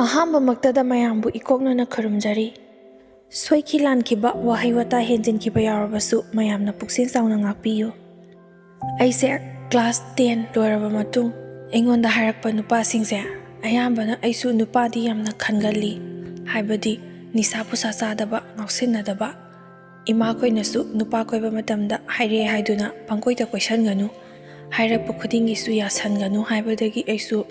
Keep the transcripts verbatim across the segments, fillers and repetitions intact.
ꯑꯍꯥꯟꯕꯃꯛꯇꯗ ꯃꯌꯥꯝꯕꯨ ꯏꯀꯣꯛꯅꯅ ꯈꯨꯔꯨꯝꯖꯔꯤ꯫ ꯁꯣꯏꯈꯤ ꯂꯥꯟꯈꯤꯕ, ꯋꯥꯍꯩ ꯋꯥꯇꯥ ꯍꯦꯟꯖꯤꯟꯈꯤꯕ ꯌꯥꯎꯔꯕꯁꯨ ꯃꯌꯥꯝꯅ ꯄꯨꯛꯆꯦꯜ ꯆꯥꯎꯅ ꯉꯥꯛꯄꯤꯌꯨ꯫ ꯑꯩꯁꯦ class ten ꯂꯣꯏꯔꯕ ꯃꯇꯨꯡ ꯑꯩꯉꯣꯟꯗ ꯍꯥꯏꯔꯛꯄ ꯅꯨꯄꯥꯁꯤꯡꯁꯦ ꯑꯌꯥꯝꯕꯅ ꯑꯩꯁꯨ ꯅꯨꯄꯥꯗꯤ ꯌꯥꯝꯅ ꯈꯟꯒꯜꯂꯤ, ꯍꯥꯏꯕꯗꯤ ꯅꯤꯁꯥ ꯄꯨꯁꯥ ꯆꯥꯗꯕ, ꯉꯥꯎꯁꯤꯟꯅꯗꯕ꯫ ꯏꯃꯥꯈꯣꯏꯅꯁꯨ ꯅꯨꯄꯥ ꯀꯣꯏꯕ ꯃꯇꯝꯗ ꯍꯥꯏꯔꯛꯑꯦ ꯍꯥꯏꯗꯨꯅ ꯄꯪꯀꯣꯏꯗ ꯀꯣꯏꯁꯟꯒꯅꯨ, ꯍꯥꯏꯔꯛꯄ ꯈꯨꯗꯤꯡꯒꯤꯁꯨ ꯌꯥꯁꯟꯒꯅꯨ ꯍꯥꯏꯕꯗꯒꯤ ꯑꯩꯁꯨ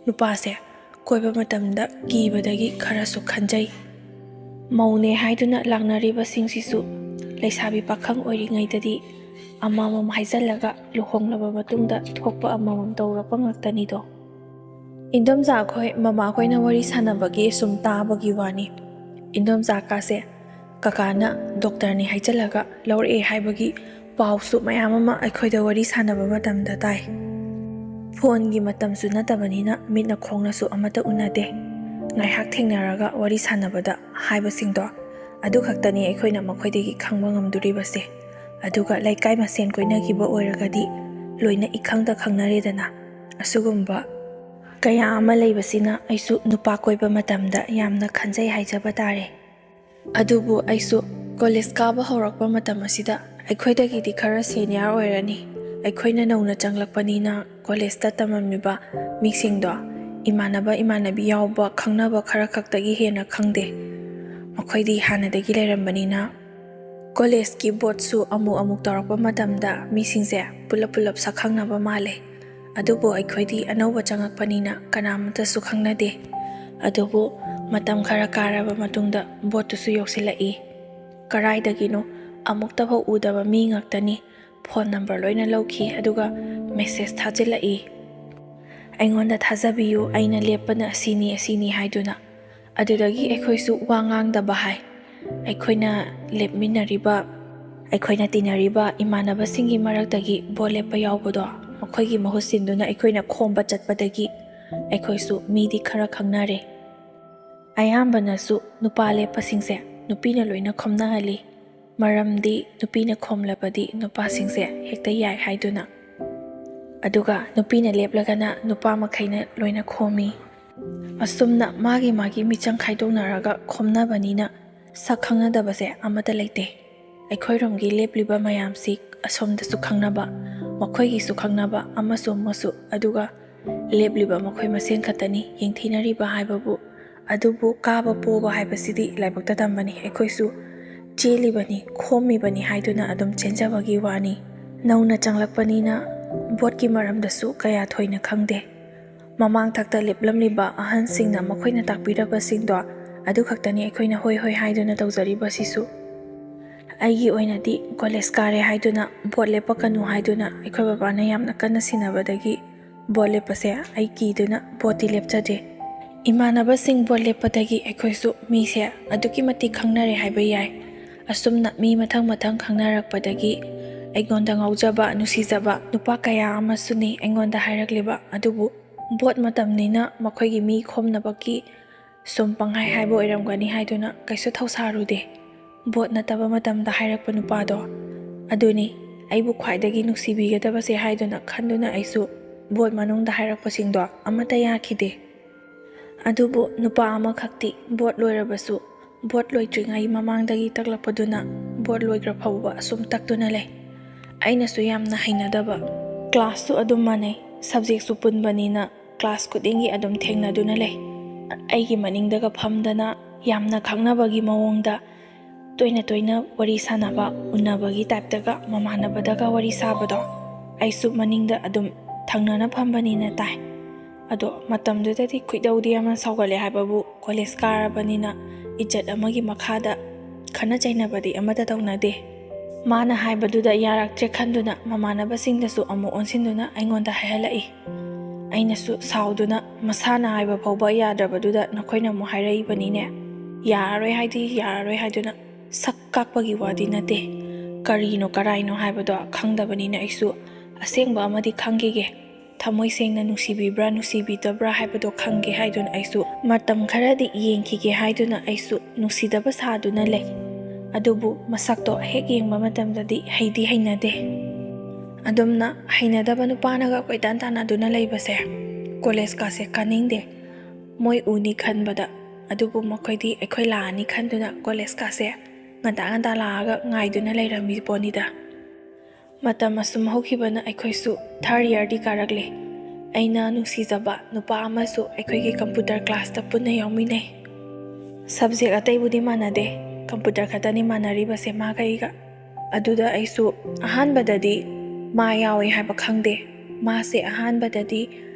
ꯅꯨꯄꯥꯁꯦ ꯀꯣꯏꯕ ꯃꯇꯝꯗ ꯀꯤꯕꯗꯒꯤ ꯈꯔꯁꯨ ꯈꯟꯖꯩ꯫ ꯃꯧꯅꯦ ꯍꯥꯏꯗꯨꯅ ꯂꯥꯛꯅꯔꯤꯕꯁꯤꯡꯁꯤꯁꯨ ꯂꯩꯁꯥꯕꯤ ꯄꯥꯈꯪ ꯑꯣꯏꯔꯤꯉꯩꯗꯗꯤ ꯑꯃꯃꯝ ꯍꯥꯏꯖꯜꯂꯒ ꯂꯨꯍꯣꯡꯂꯕ ꯃꯇꯨꯡꯗ ꯊꯣꯛꯄ ꯑꯃꯃꯝ ꯇꯧꯔꯛꯄ ꯉꯥꯛꯇꯅꯤꯗꯣ꯫ ꯏꯟꯗꯣꯝꯆꯥꯈꯣꯏ ꯃꯃꯥꯈꯣꯏꯅ ꯋꯥꯔꯤ ꯁꯥꯟꯅꯕꯒꯤ ꯁꯨꯝ ꯇꯥꯕꯒꯤ ꯋꯥꯅꯤ꯫ ꯏꯟꯗꯣꯝꯆꯥ ꯀꯥꯁꯦ ꯀꯀꯥꯅ ꯗꯣꯛꯇꯔꯅꯤ ꯍꯥꯏꯖꯜꯂꯒ ꯂꯧꯔꯛꯑꯦ ꯍꯥꯏꯕꯒꯤ ꯄꯥꯎꯁꯨ ꯃꯌꯥꯝ ꯑꯃ ꯑꯩꯈꯣꯏꯗ ꯋꯥꯔꯤ ꯁꯥꯟꯅꯕ ꯃꯇꯝꯗ ꯇꯥꯏ꯫ ꯐꯣꯟꯒꯤ ꯃꯇꯝꯁꯨ ꯅꯠꯇꯕꯅꯤꯅ ꯃꯤꯠꯅ ꯈꯣꯡꯅꯁꯨ ꯑꯃꯠꯇ ꯎꯅꯗꯦ꯫ ꯉꯥꯏꯍꯥꯛ ꯊꯦꯡꯅꯔꯒ ꯋꯥꯔꯤ ꯁꯥꯟꯅꯕꯗ ꯍꯥꯏꯕꯁꯤꯡꯗꯣ ꯑꯗꯨ ꯈꯛꯇꯅꯤ ꯑꯩꯈꯣꯏꯅ ꯃꯈꯣꯏꯗꯒꯤ ꯈꯪꯕ ꯉꯝꯗꯣꯔꯤꯕꯁꯦ꯫ ꯑꯗꯨꯒ ꯂꯩꯀꯥꯏ ꯃꯁꯦꯟ ꯀꯣꯏꯅꯈꯤꯕ ꯑꯣꯏꯔꯒꯗꯤ ꯂꯣꯏꯅ ꯏꯈꯪꯗ ꯈꯪꯅꯔꯦꯗꯅ꯫ ꯑꯁꯤꯒꯨꯝꯕ ꯀꯌꯥ ꯑꯃ ꯂꯩꯕꯁꯤꯅ ꯑꯩꯁꯨ ꯅꯨꯄꯥ ꯀꯣꯏꯕ ꯃꯇꯝꯗ ꯌꯥꯝꯅ ꯈꯟꯖꯩ ꯍꯥꯏꯖꯕ ꯇꯥꯔꯦ꯫ ꯑꯗꯨꯕꯨ ꯑꯩꯁꯨ ꯀꯣꯂꯦꯖ ꯀꯥꯕ ꯍꯧꯔꯛꯄ ꯃꯇꯝ ꯑꯁꯤꯗ ꯑꯩꯈꯣꯏꯗꯒꯤꯗꯤ ꯈꯔ senior ꯑꯣꯏꯔꯅꯤ꯫ ꯑꯩꯈꯣꯏꯅ ꯅꯧꯅ ꯆꯪꯂꯛꯄꯅꯤꯅ ꯀꯣꯂꯦꯖꯇ ꯇꯝꯃꯝꯃꯤꯕ ꯃꯤꯁꯤꯡꯗꯣ ꯏꯃꯥꯟꯅꯕ ꯏꯃꯥꯟꯅꯕꯤ ꯌꯥꯎꯕ ꯈꯪꯅꯕ ꯈꯔ ꯈꯛꯇꯒꯤ ꯍꯦꯟꯅ ꯈꯪꯗꯦ꯫ ꯃꯈꯣꯏꯗꯤ ꯍꯥꯟꯅꯗꯒꯤ ꯂꯩꯔꯝꯕꯅꯤꯅ꯫ ꯀꯣꯂꯦꯖꯀꯤ ꯕꯣꯠꯁꯨ ꯑꯃꯨꯛ ꯑꯃꯨꯛ ꯇꯧꯔꯛꯄ ꯃꯇꯝꯗ ꯃꯤꯁꯤꯡꯁꯦ ꯄꯨꯂꯞ ꯄꯨꯂꯞ ꯁꯛꯈꯪꯅꯕ ꯃꯥꯜꯂꯦ꯫ ꯑꯗꯨꯕꯨ ꯑꯩꯈꯣꯏꯗꯤ ꯑꯅꯧꯕ ꯆꯪꯉꯛꯄꯅꯤꯅ ꯀꯅꯥꯃꯠꯇꯁꯨ ꯈꯪꯅꯗꯦ꯫ ꯑꯗꯨꯕꯨ ꯃꯇꯝ ꯈꯔ ꯀꯥꯔꯕ ꯃꯇꯨꯡꯗ ꯕꯣꯠꯇꯨꯁꯨ ꯌꯧꯁꯤꯜꯂꯛꯏ꯫ ꯀꯔꯥꯏꯗꯒꯤꯅꯣ ꯑꯃꯨꯛꯇꯐꯥꯎ ꯎꯗꯕ ꯃꯤ ꯉꯥꯛꯇꯅꯤ꯫ ꯐꯣꯟ ꯅꯝꯕꯔ ꯂꯣꯏꯅ ꯂꯧꯈꯤ, ꯑꯗꯨꯒ ꯃꯦꯁꯦꯖ ꯊꯥꯖꯤꯜꯂꯛꯏ꯫ ꯑꯩꯉꯣꯟꯗ ꯊꯥꯖꯕꯤꯌꯨ, ꯑꯩꯅ ꯂꯦꯞꯄꯅ ꯑꯁꯤꯅꯤ ꯑꯁꯤꯅꯤ ꯍꯥꯏꯗꯨꯅ꯫ ꯑꯗꯨꯗꯒꯤ ꯑꯩꯈꯣꯏꯁꯨ ꯋꯥ ꯉꯥꯡꯗꯕ ꯍꯥꯏ꯫ ꯑꯩꯈꯣꯏꯅ ꯂꯦꯞꯃꯤꯟꯅꯔꯤꯕ, ꯑꯩꯈꯣꯏꯅ ꯇꯤꯟꯅꯔꯤꯕ ꯏꯃꯥꯟꯅꯕꯁꯤꯡꯒꯤ ꯃꯔꯛꯇꯒꯤ ꯕꯣꯠ ꯂꯦꯞꯄ ꯌꯥꯎꯕꯗꯣ ꯃꯈꯣꯏꯒꯤ ꯃꯍꯨꯠ ꯁꯤꯟꯗꯨꯅ ꯑꯩꯈꯣꯏꯅ ꯈꯣꯝꯕ ꯆꯠꯄꯗꯒꯤ ꯑꯩꯈꯣꯏꯁꯨ ꯃꯤꯗꯤ ꯈꯔ ꯈꯪꯅꯔꯦ꯫ ꯑꯌꯥꯝꯕꯅꯁꯨ ꯅꯨꯄꯥ ꯂꯦꯞꯄꯁꯤꯡꯁꯦ ꯅꯨꯄꯤꯅ ꯂꯣꯏꯅ ꯈꯣꯝꯅꯍꯜꯂꯤ꯫ ꯃꯔꯝꯗꯤ ꯅꯨꯄꯤꯅ ꯈꯣꯝꯂꯕꯗꯤ ꯅꯨꯄꯥꯁꯤꯡꯁꯦ ꯍꯦꯛꯇ ꯌꯥꯏ ꯍꯥꯏꯗꯨꯅ꯫ ꯑꯗꯨꯒ ꯅꯨꯄꯤꯅ ꯂꯦꯞꯂꯒꯅ ꯅꯨꯄꯥ ꯃꯈꯩꯅ ꯂꯣꯏꯅ ꯈꯣꯝꯃꯤ꯫ ꯑꯁꯨꯝꯅ ꯃꯥꯒꯤ ꯃꯥꯒꯤ ꯃꯤꯆꯪ ꯈꯥꯏꯗꯣꯛꯅꯔꯒ ꯈꯣꯝꯅꯕꯅꯤꯅ ꯁꯛ ꯈꯪꯅꯗꯕꯁꯦ ꯑꯃꯠꯇ ꯂꯩꯇꯦ꯫ ꯑꯩꯈꯣꯏꯔꯣꯝꯒꯤ ꯂꯦꯞꯂꯤꯕ ꯃꯌꯥꯝꯁꯤ ꯑꯁꯣꯝꯗꯁꯨ ꯈꯪꯅꯕ, ꯃꯈꯣꯏꯒꯤꯁꯨ ꯈꯪꯅꯕ, ꯑꯃꯁꯨ ꯑꯃꯁꯨ, ꯑꯗꯨꯒ ꯂꯦꯞꯂꯤꯕ ꯃꯈꯣꯏ ꯃꯁꯦꯟ ꯈꯛꯇꯅꯤ ꯌꯦꯡꯊꯤꯅꯔꯤꯕ ꯍꯥꯏꯕꯕꯨ꯫ ꯑꯗꯨꯕꯨ ꯀꯥꯕ ꯄꯣꯕ ꯍꯥꯏꯕꯁꯤꯗꯤ ꯂꯥꯏꯕꯛꯇ ꯇꯝꯕꯅꯤ꯫ ꯑꯩꯈꯣꯏꯁꯨ ꯆꯦꯜꯂꯤꯕꯅꯤ, ꯈꯣꯝꯃꯤꯕꯅꯤ ꯍꯥꯏꯗꯨꯅ ꯑꯗꯨꯝ ꯆꯦꯟꯖꯕꯒꯤ ꯋꯥꯅꯤ꯫ ꯅꯧꯅ ꯆꯪꯂꯛꯄꯅꯤꯅ ꯚꯣꯠꯀꯤ ꯃꯔꯝꯗꯁꯨ ꯀꯌꯥ ꯊꯣꯏꯅ ꯈꯪꯗꯦ꯫ ꯃꯃꯥꯡ ꯊꯛꯇ ꯂꯦꯞꯂꯝꯂꯤꯕ ꯑꯍꯟꯁꯤꯡꯅ ꯃꯈꯣꯏꯅ ꯇꯥꯛꯄꯤꯔꯕꯁꯤꯡꯗꯣ ꯑꯗꯨ ꯈꯛꯇꯅꯤ ꯑꯩꯈꯣꯏꯅ ꯍꯣꯏ ꯍꯣꯏ ꯍꯥꯏꯗꯨꯅ ꯇꯧꯖꯔꯤꯕꯁꯤꯁꯨ꯫ ꯑꯩꯒꯤ ꯑꯣꯏꯅꯗꯤ ꯀꯣꯂꯦꯖ ꯀꯥꯔꯦ ꯍꯥꯏꯗꯨꯅ ꯚꯣꯠ ꯂꯦꯞꯄꯛꯀꯅꯨ ꯍꯥꯏꯗꯨꯅ ꯑꯩꯈꯣꯏ ꯕꯕꯥꯅ ꯌꯥꯝꯅ ꯀꯟꯅ ꯁꯤꯟꯅꯕꯗꯒꯤ ꯚꯣꯠ ꯂꯦꯞꯄꯁꯦ ꯑꯩ ꯀꯤꯗꯨꯅ ꯚꯣꯠꯇꯤ ꯂꯦꯞꯆꯗꯦ꯫ ꯏꯃꯥꯟꯅꯕꯁꯤꯡ ꯚꯣꯠ ꯂꯦꯞꯄꯗꯒꯤ ꯑꯩꯈꯣꯏꯁꯨ ꯃꯤꯁꯦ ꯑꯗꯨꯛꯀꯤ ꯃꯇꯤꯛ ꯈꯪꯅꯔꯦ ꯍꯥꯏꯕ ꯌꯥꯏ꯫ ꯑꯁꯨꯝꯅ ꯃꯤ ꯃꯊꯪ ꯃꯊꯪ ꯈꯪꯅꯔꯛꯄꯗꯒꯤ ꯑꯩꯉꯣꯟꯗ ꯉꯥꯎꯖꯕ, ꯅꯨꯡꯁꯤꯖꯕ ꯅꯨꯄꯥ ꯀꯌꯥ ꯑꯃꯁꯨꯅꯤ ꯑꯩꯉꯣꯟꯗ ꯍꯥꯏꯔꯛꯂꯤꯕ꯫ ꯑꯗꯨꯕꯨ ꯚꯣꯠ ꯃꯇꯝꯅꯤꯅ ꯃꯈꯣꯏꯒꯤ ꯃꯤ ꯈꯣꯝꯅꯕꯒꯤ ꯁꯨꯝ ꯄꯪꯍꯥꯏ ꯍꯥꯏꯕ ꯑꯣꯏꯔꯝꯒꯅꯤ ꯍꯥꯏꯗꯨꯅ ꯀꯩꯁꯨ ꯊꯧꯁꯥꯔꯨꯗꯦ꯫ ꯚꯣꯠ ꯅꯠꯇꯕ ꯃꯇꯝꯗ ꯍꯥꯏꯔꯛꯄ ꯅꯨꯄꯥꯗꯣ ꯑꯗꯨꯅꯤ ꯑꯩꯕꯨ ꯈ꯭ꯋꯥꯏꯗꯒꯤ ꯅꯨꯡꯁꯤꯕꯤꯒꯗꯕꯁꯦ ꯍꯥꯏꯗꯨꯅ ꯈꯟꯗꯨꯅ ꯑꯩꯁꯨ ꯚꯣꯠ ꯃꯅꯨꯡꯗ ꯍꯥꯏꯔꯛꯄꯁꯤꯡꯗꯣ ꯑꯃꯠꯇ ꯌꯥꯈꯤꯗꯦ꯫ ꯑꯗꯨꯕꯨ ꯅꯨꯄꯥ ꯑꯃꯈꯛꯇꯤ ꯚꯣꯠ ꯂꯣꯏꯔꯕꯁꯨ ꯚꯣꯠ ꯂꯣꯏꯗ꯭ꯔꯤꯉꯩ ꯃꯃꯥꯡꯗꯒꯤ ꯇꯛꯂꯛꯄꯗꯨꯅ ꯚꯣꯠ ꯂꯣꯏꯈ꯭ꯔ ꯐꯥꯎꯕ ꯑꯁꯨꯝ ꯇꯛꯇꯨꯅ ꯂꯩ꯫ ꯑꯩꯅꯁꯨ ꯌꯥꯝꯅ ꯍꯩꯅꯗꯕ꯫ ꯀ꯭ꯂꯥꯁꯁꯨ ꯑꯗꯨꯝ ꯃꯥꯟꯅꯩ, ꯁꯕꯖꯦꯛꯁꯨ ꯄꯨꯟꯕꯅꯤꯅ ꯀ꯭ꯂꯥꯁ ꯈꯨꯗꯤꯡꯒꯤ ꯑꯗꯨꯝ ꯊꯦꯡꯅꯗꯨꯅ ꯂꯩ꯫ ꯑꯩꯒꯤ ꯃꯅꯤꯡꯗꯒ ꯐꯝꯗꯅ ꯌꯥꯝꯅ ꯈꯪꯅꯕꯒꯤ ꯃꯑꯣꯡꯗ ꯇꯣꯏꯅ ꯇꯣꯏꯅ ꯋꯥꯔꯤ ꯁꯥꯟꯅꯕ, ꯎꯅꯕꯒꯤ ꯇꯥꯏꯞꯇꯒ ꯃꯃꯥꯟꯅꯕꯗꯒ ꯋꯥꯔꯤ ꯁꯥꯕꯗꯣ ꯑꯩꯁꯨ ꯃꯅꯤꯡꯗ ꯑꯗꯨꯝ ꯊꯪꯅꯅ ꯐꯝꯕꯅꯤꯅ ꯇꯥꯏ꯫ ꯑꯗꯣ ꯃꯇꯝꯗꯨꯗꯗꯤ ꯈꯣꯏꯗꯧꯗꯤ ꯌꯥꯝꯅ ꯁꯥꯎꯒꯠꯂꯦ ꯍꯥꯏꯕꯕꯨ ꯀꯣꯂꯦꯖ ꯀꯥꯔꯕꯅꯤꯅ ꯏꯖꯠ ꯑꯃꯒꯤ ꯃꯈꯥꯗ ꯈꯠꯅ ꯆꯩꯅꯕꯗꯤ ꯑꯃꯠꯇ ꯇꯧꯅꯗꯦ꯫ ꯃꯥꯅ ꯍꯥꯏꯕꯗꯨꯗ ꯌꯥꯔꯛꯇ꯭ꯔꯦ ꯈꯟꯗꯨꯅ ꯃꯃꯥꯟꯅꯕꯁꯤꯡꯗꯁꯨ ꯑꯃꯨꯛ ꯑꯣꯟꯁꯤꯟꯗꯨꯅ ꯑꯩꯉꯣꯟꯗ ꯍꯥꯏꯍꯜꯂꯛꯏ꯫ ꯑꯩꯅꯁꯨ ꯁꯥꯎꯗꯨꯅ ꯃꯁꯥꯅ ꯍꯥꯏꯕ ꯐꯥꯎꯕ ꯌꯥꯗ꯭ꯔꯕꯗꯨꯗ ꯅꯈꯣꯏꯅ ꯑꯃꯨꯛ ꯍꯥꯏꯔꯛꯏꯕꯅꯤꯅꯦ꯫ ꯌꯥꯔꯔꯣꯏ ꯍꯥꯏꯗꯤ ꯌꯥꯔꯔꯣꯏ ꯍꯥꯏꯗꯨꯅ ꯁꯛ ꯀꯥꯛꯄꯒꯤ ꯋꯥꯗꯤ ꯅꯠꯇꯦ꯫ ꯀꯔꯤꯅꯣ ꯀꯔꯥꯏꯅꯣ ꯍꯥꯏꯕꯗꯣ ꯈꯪꯗꯕꯅꯤꯅ ꯑꯩꯁꯨ ꯑꯁꯦꯡꯕ ꯑꯃꯗꯤ ꯈꯪꯈꯤꯒꯦ꯫ ꯊꯃꯣꯏ ꯁꯦꯡꯅ ꯅꯨꯡꯁꯤꯕꯤꯕ꯭ꯔꯥ ꯅꯨꯡꯁꯤꯕꯤꯗꯕ꯭ꯔꯥ ꯍꯥꯏꯕꯗꯣ ꯈꯪꯒꯦ ꯍꯥꯏꯗꯨꯅ ꯑꯩꯁꯨ ꯃꯇꯝ ꯈꯔꯗꯤ ꯌꯦꯡꯈꯤꯒꯦ ꯍꯥꯏꯗꯨꯅ ꯑꯩꯁꯨ ꯅꯨꯡꯁꯤꯗꯕ ꯁꯥꯗꯨꯅ ꯂꯩ꯫ ꯑꯗꯨꯕꯨ ꯃꯁꯛꯇꯣ ꯍꯦꯛ ꯌꯦꯡꯕ ꯃꯇꯝꯗꯗꯤ ꯍꯩꯗꯤ ꯍꯩꯅꯗꯦ꯫ ꯑꯗꯨꯝꯅ ꯍꯩꯅꯗꯕ ꯅꯨꯄꯥꯅꯒ ꯀꯣꯏꯇꯥꯟ ꯇꯥꯟꯅꯗꯨꯅ ꯂꯩꯕꯁꯦ ꯀꯣꯂꯦꯖꯀꯥꯁꯦ ꯀꯥꯅꯤꯡꯗꯦ꯫ ꯃꯣꯏ ꯎꯅꯤ ꯈꯟꯕꯗ꯫ ꯑꯗꯨꯕꯨ ꯃꯈꯣꯏꯗꯤ ꯑꯩꯈꯣꯏ ꯂꯥꯛꯑꯅꯤ ꯈꯟꯗꯨꯅ ꯀꯣꯂꯦꯖꯀꯥꯁꯦ ꯉꯟꯇꯥ ꯉꯟꯇꯥ ꯂꯥꯛꯑꯒ ꯉꯥꯏꯗꯨꯅ ꯂꯩꯔꯝꯃꯤ ꯄꯣꯠꯅꯤꯗ꯫ ꯃꯇꯝ ꯑꯁꯨꯝ ꯍꯧꯈꯤꯕꯅ ꯑꯩꯈꯣꯏꯁꯨ ꯊꯥꯔꯠ ꯏꯌꯥꯔꯗꯤ ꯀꯥꯔꯛꯂꯦ꯫ ꯑꯩꯅ ꯅꯨꯡꯁꯤꯖꯕ ꯅꯨꯄꯥ ꯑꯃꯁꯨ ꯑꯩꯈꯣꯏꯒꯤ ꯀꯝꯄ꯭ꯌꯨꯇꯔ ꯀ꯭ꯂꯥꯁꯇ ꯄꯨꯟꯅ ꯌꯥꯎꯃꯤꯟꯅꯩ꯫ ꯁꯕꯖꯦꯛ ꯑꯇꯩꯕꯨꯗꯤ ꯃꯥꯟꯅꯗꯦ, ꯀꯝꯄ꯭ꯌꯨꯇꯔ ꯈꯛꯇꯅꯤ ꯃꯥꯟꯅꯔꯤꯕꯁꯦ ꯃꯥꯒ ꯑꯩꯒ꯫ ꯑꯗꯨꯗ ꯑꯩꯁꯨ ꯑꯍꯥꯟꯕꯗꯗꯤ ꯃꯥ ꯌꯥꯎꯋꯦ ꯍꯥꯏꯕ ꯈꯪꯗꯦ꯫ ꯃꯥꯁꯦ ꯑꯍꯥꯟꯕꯗꯗꯤ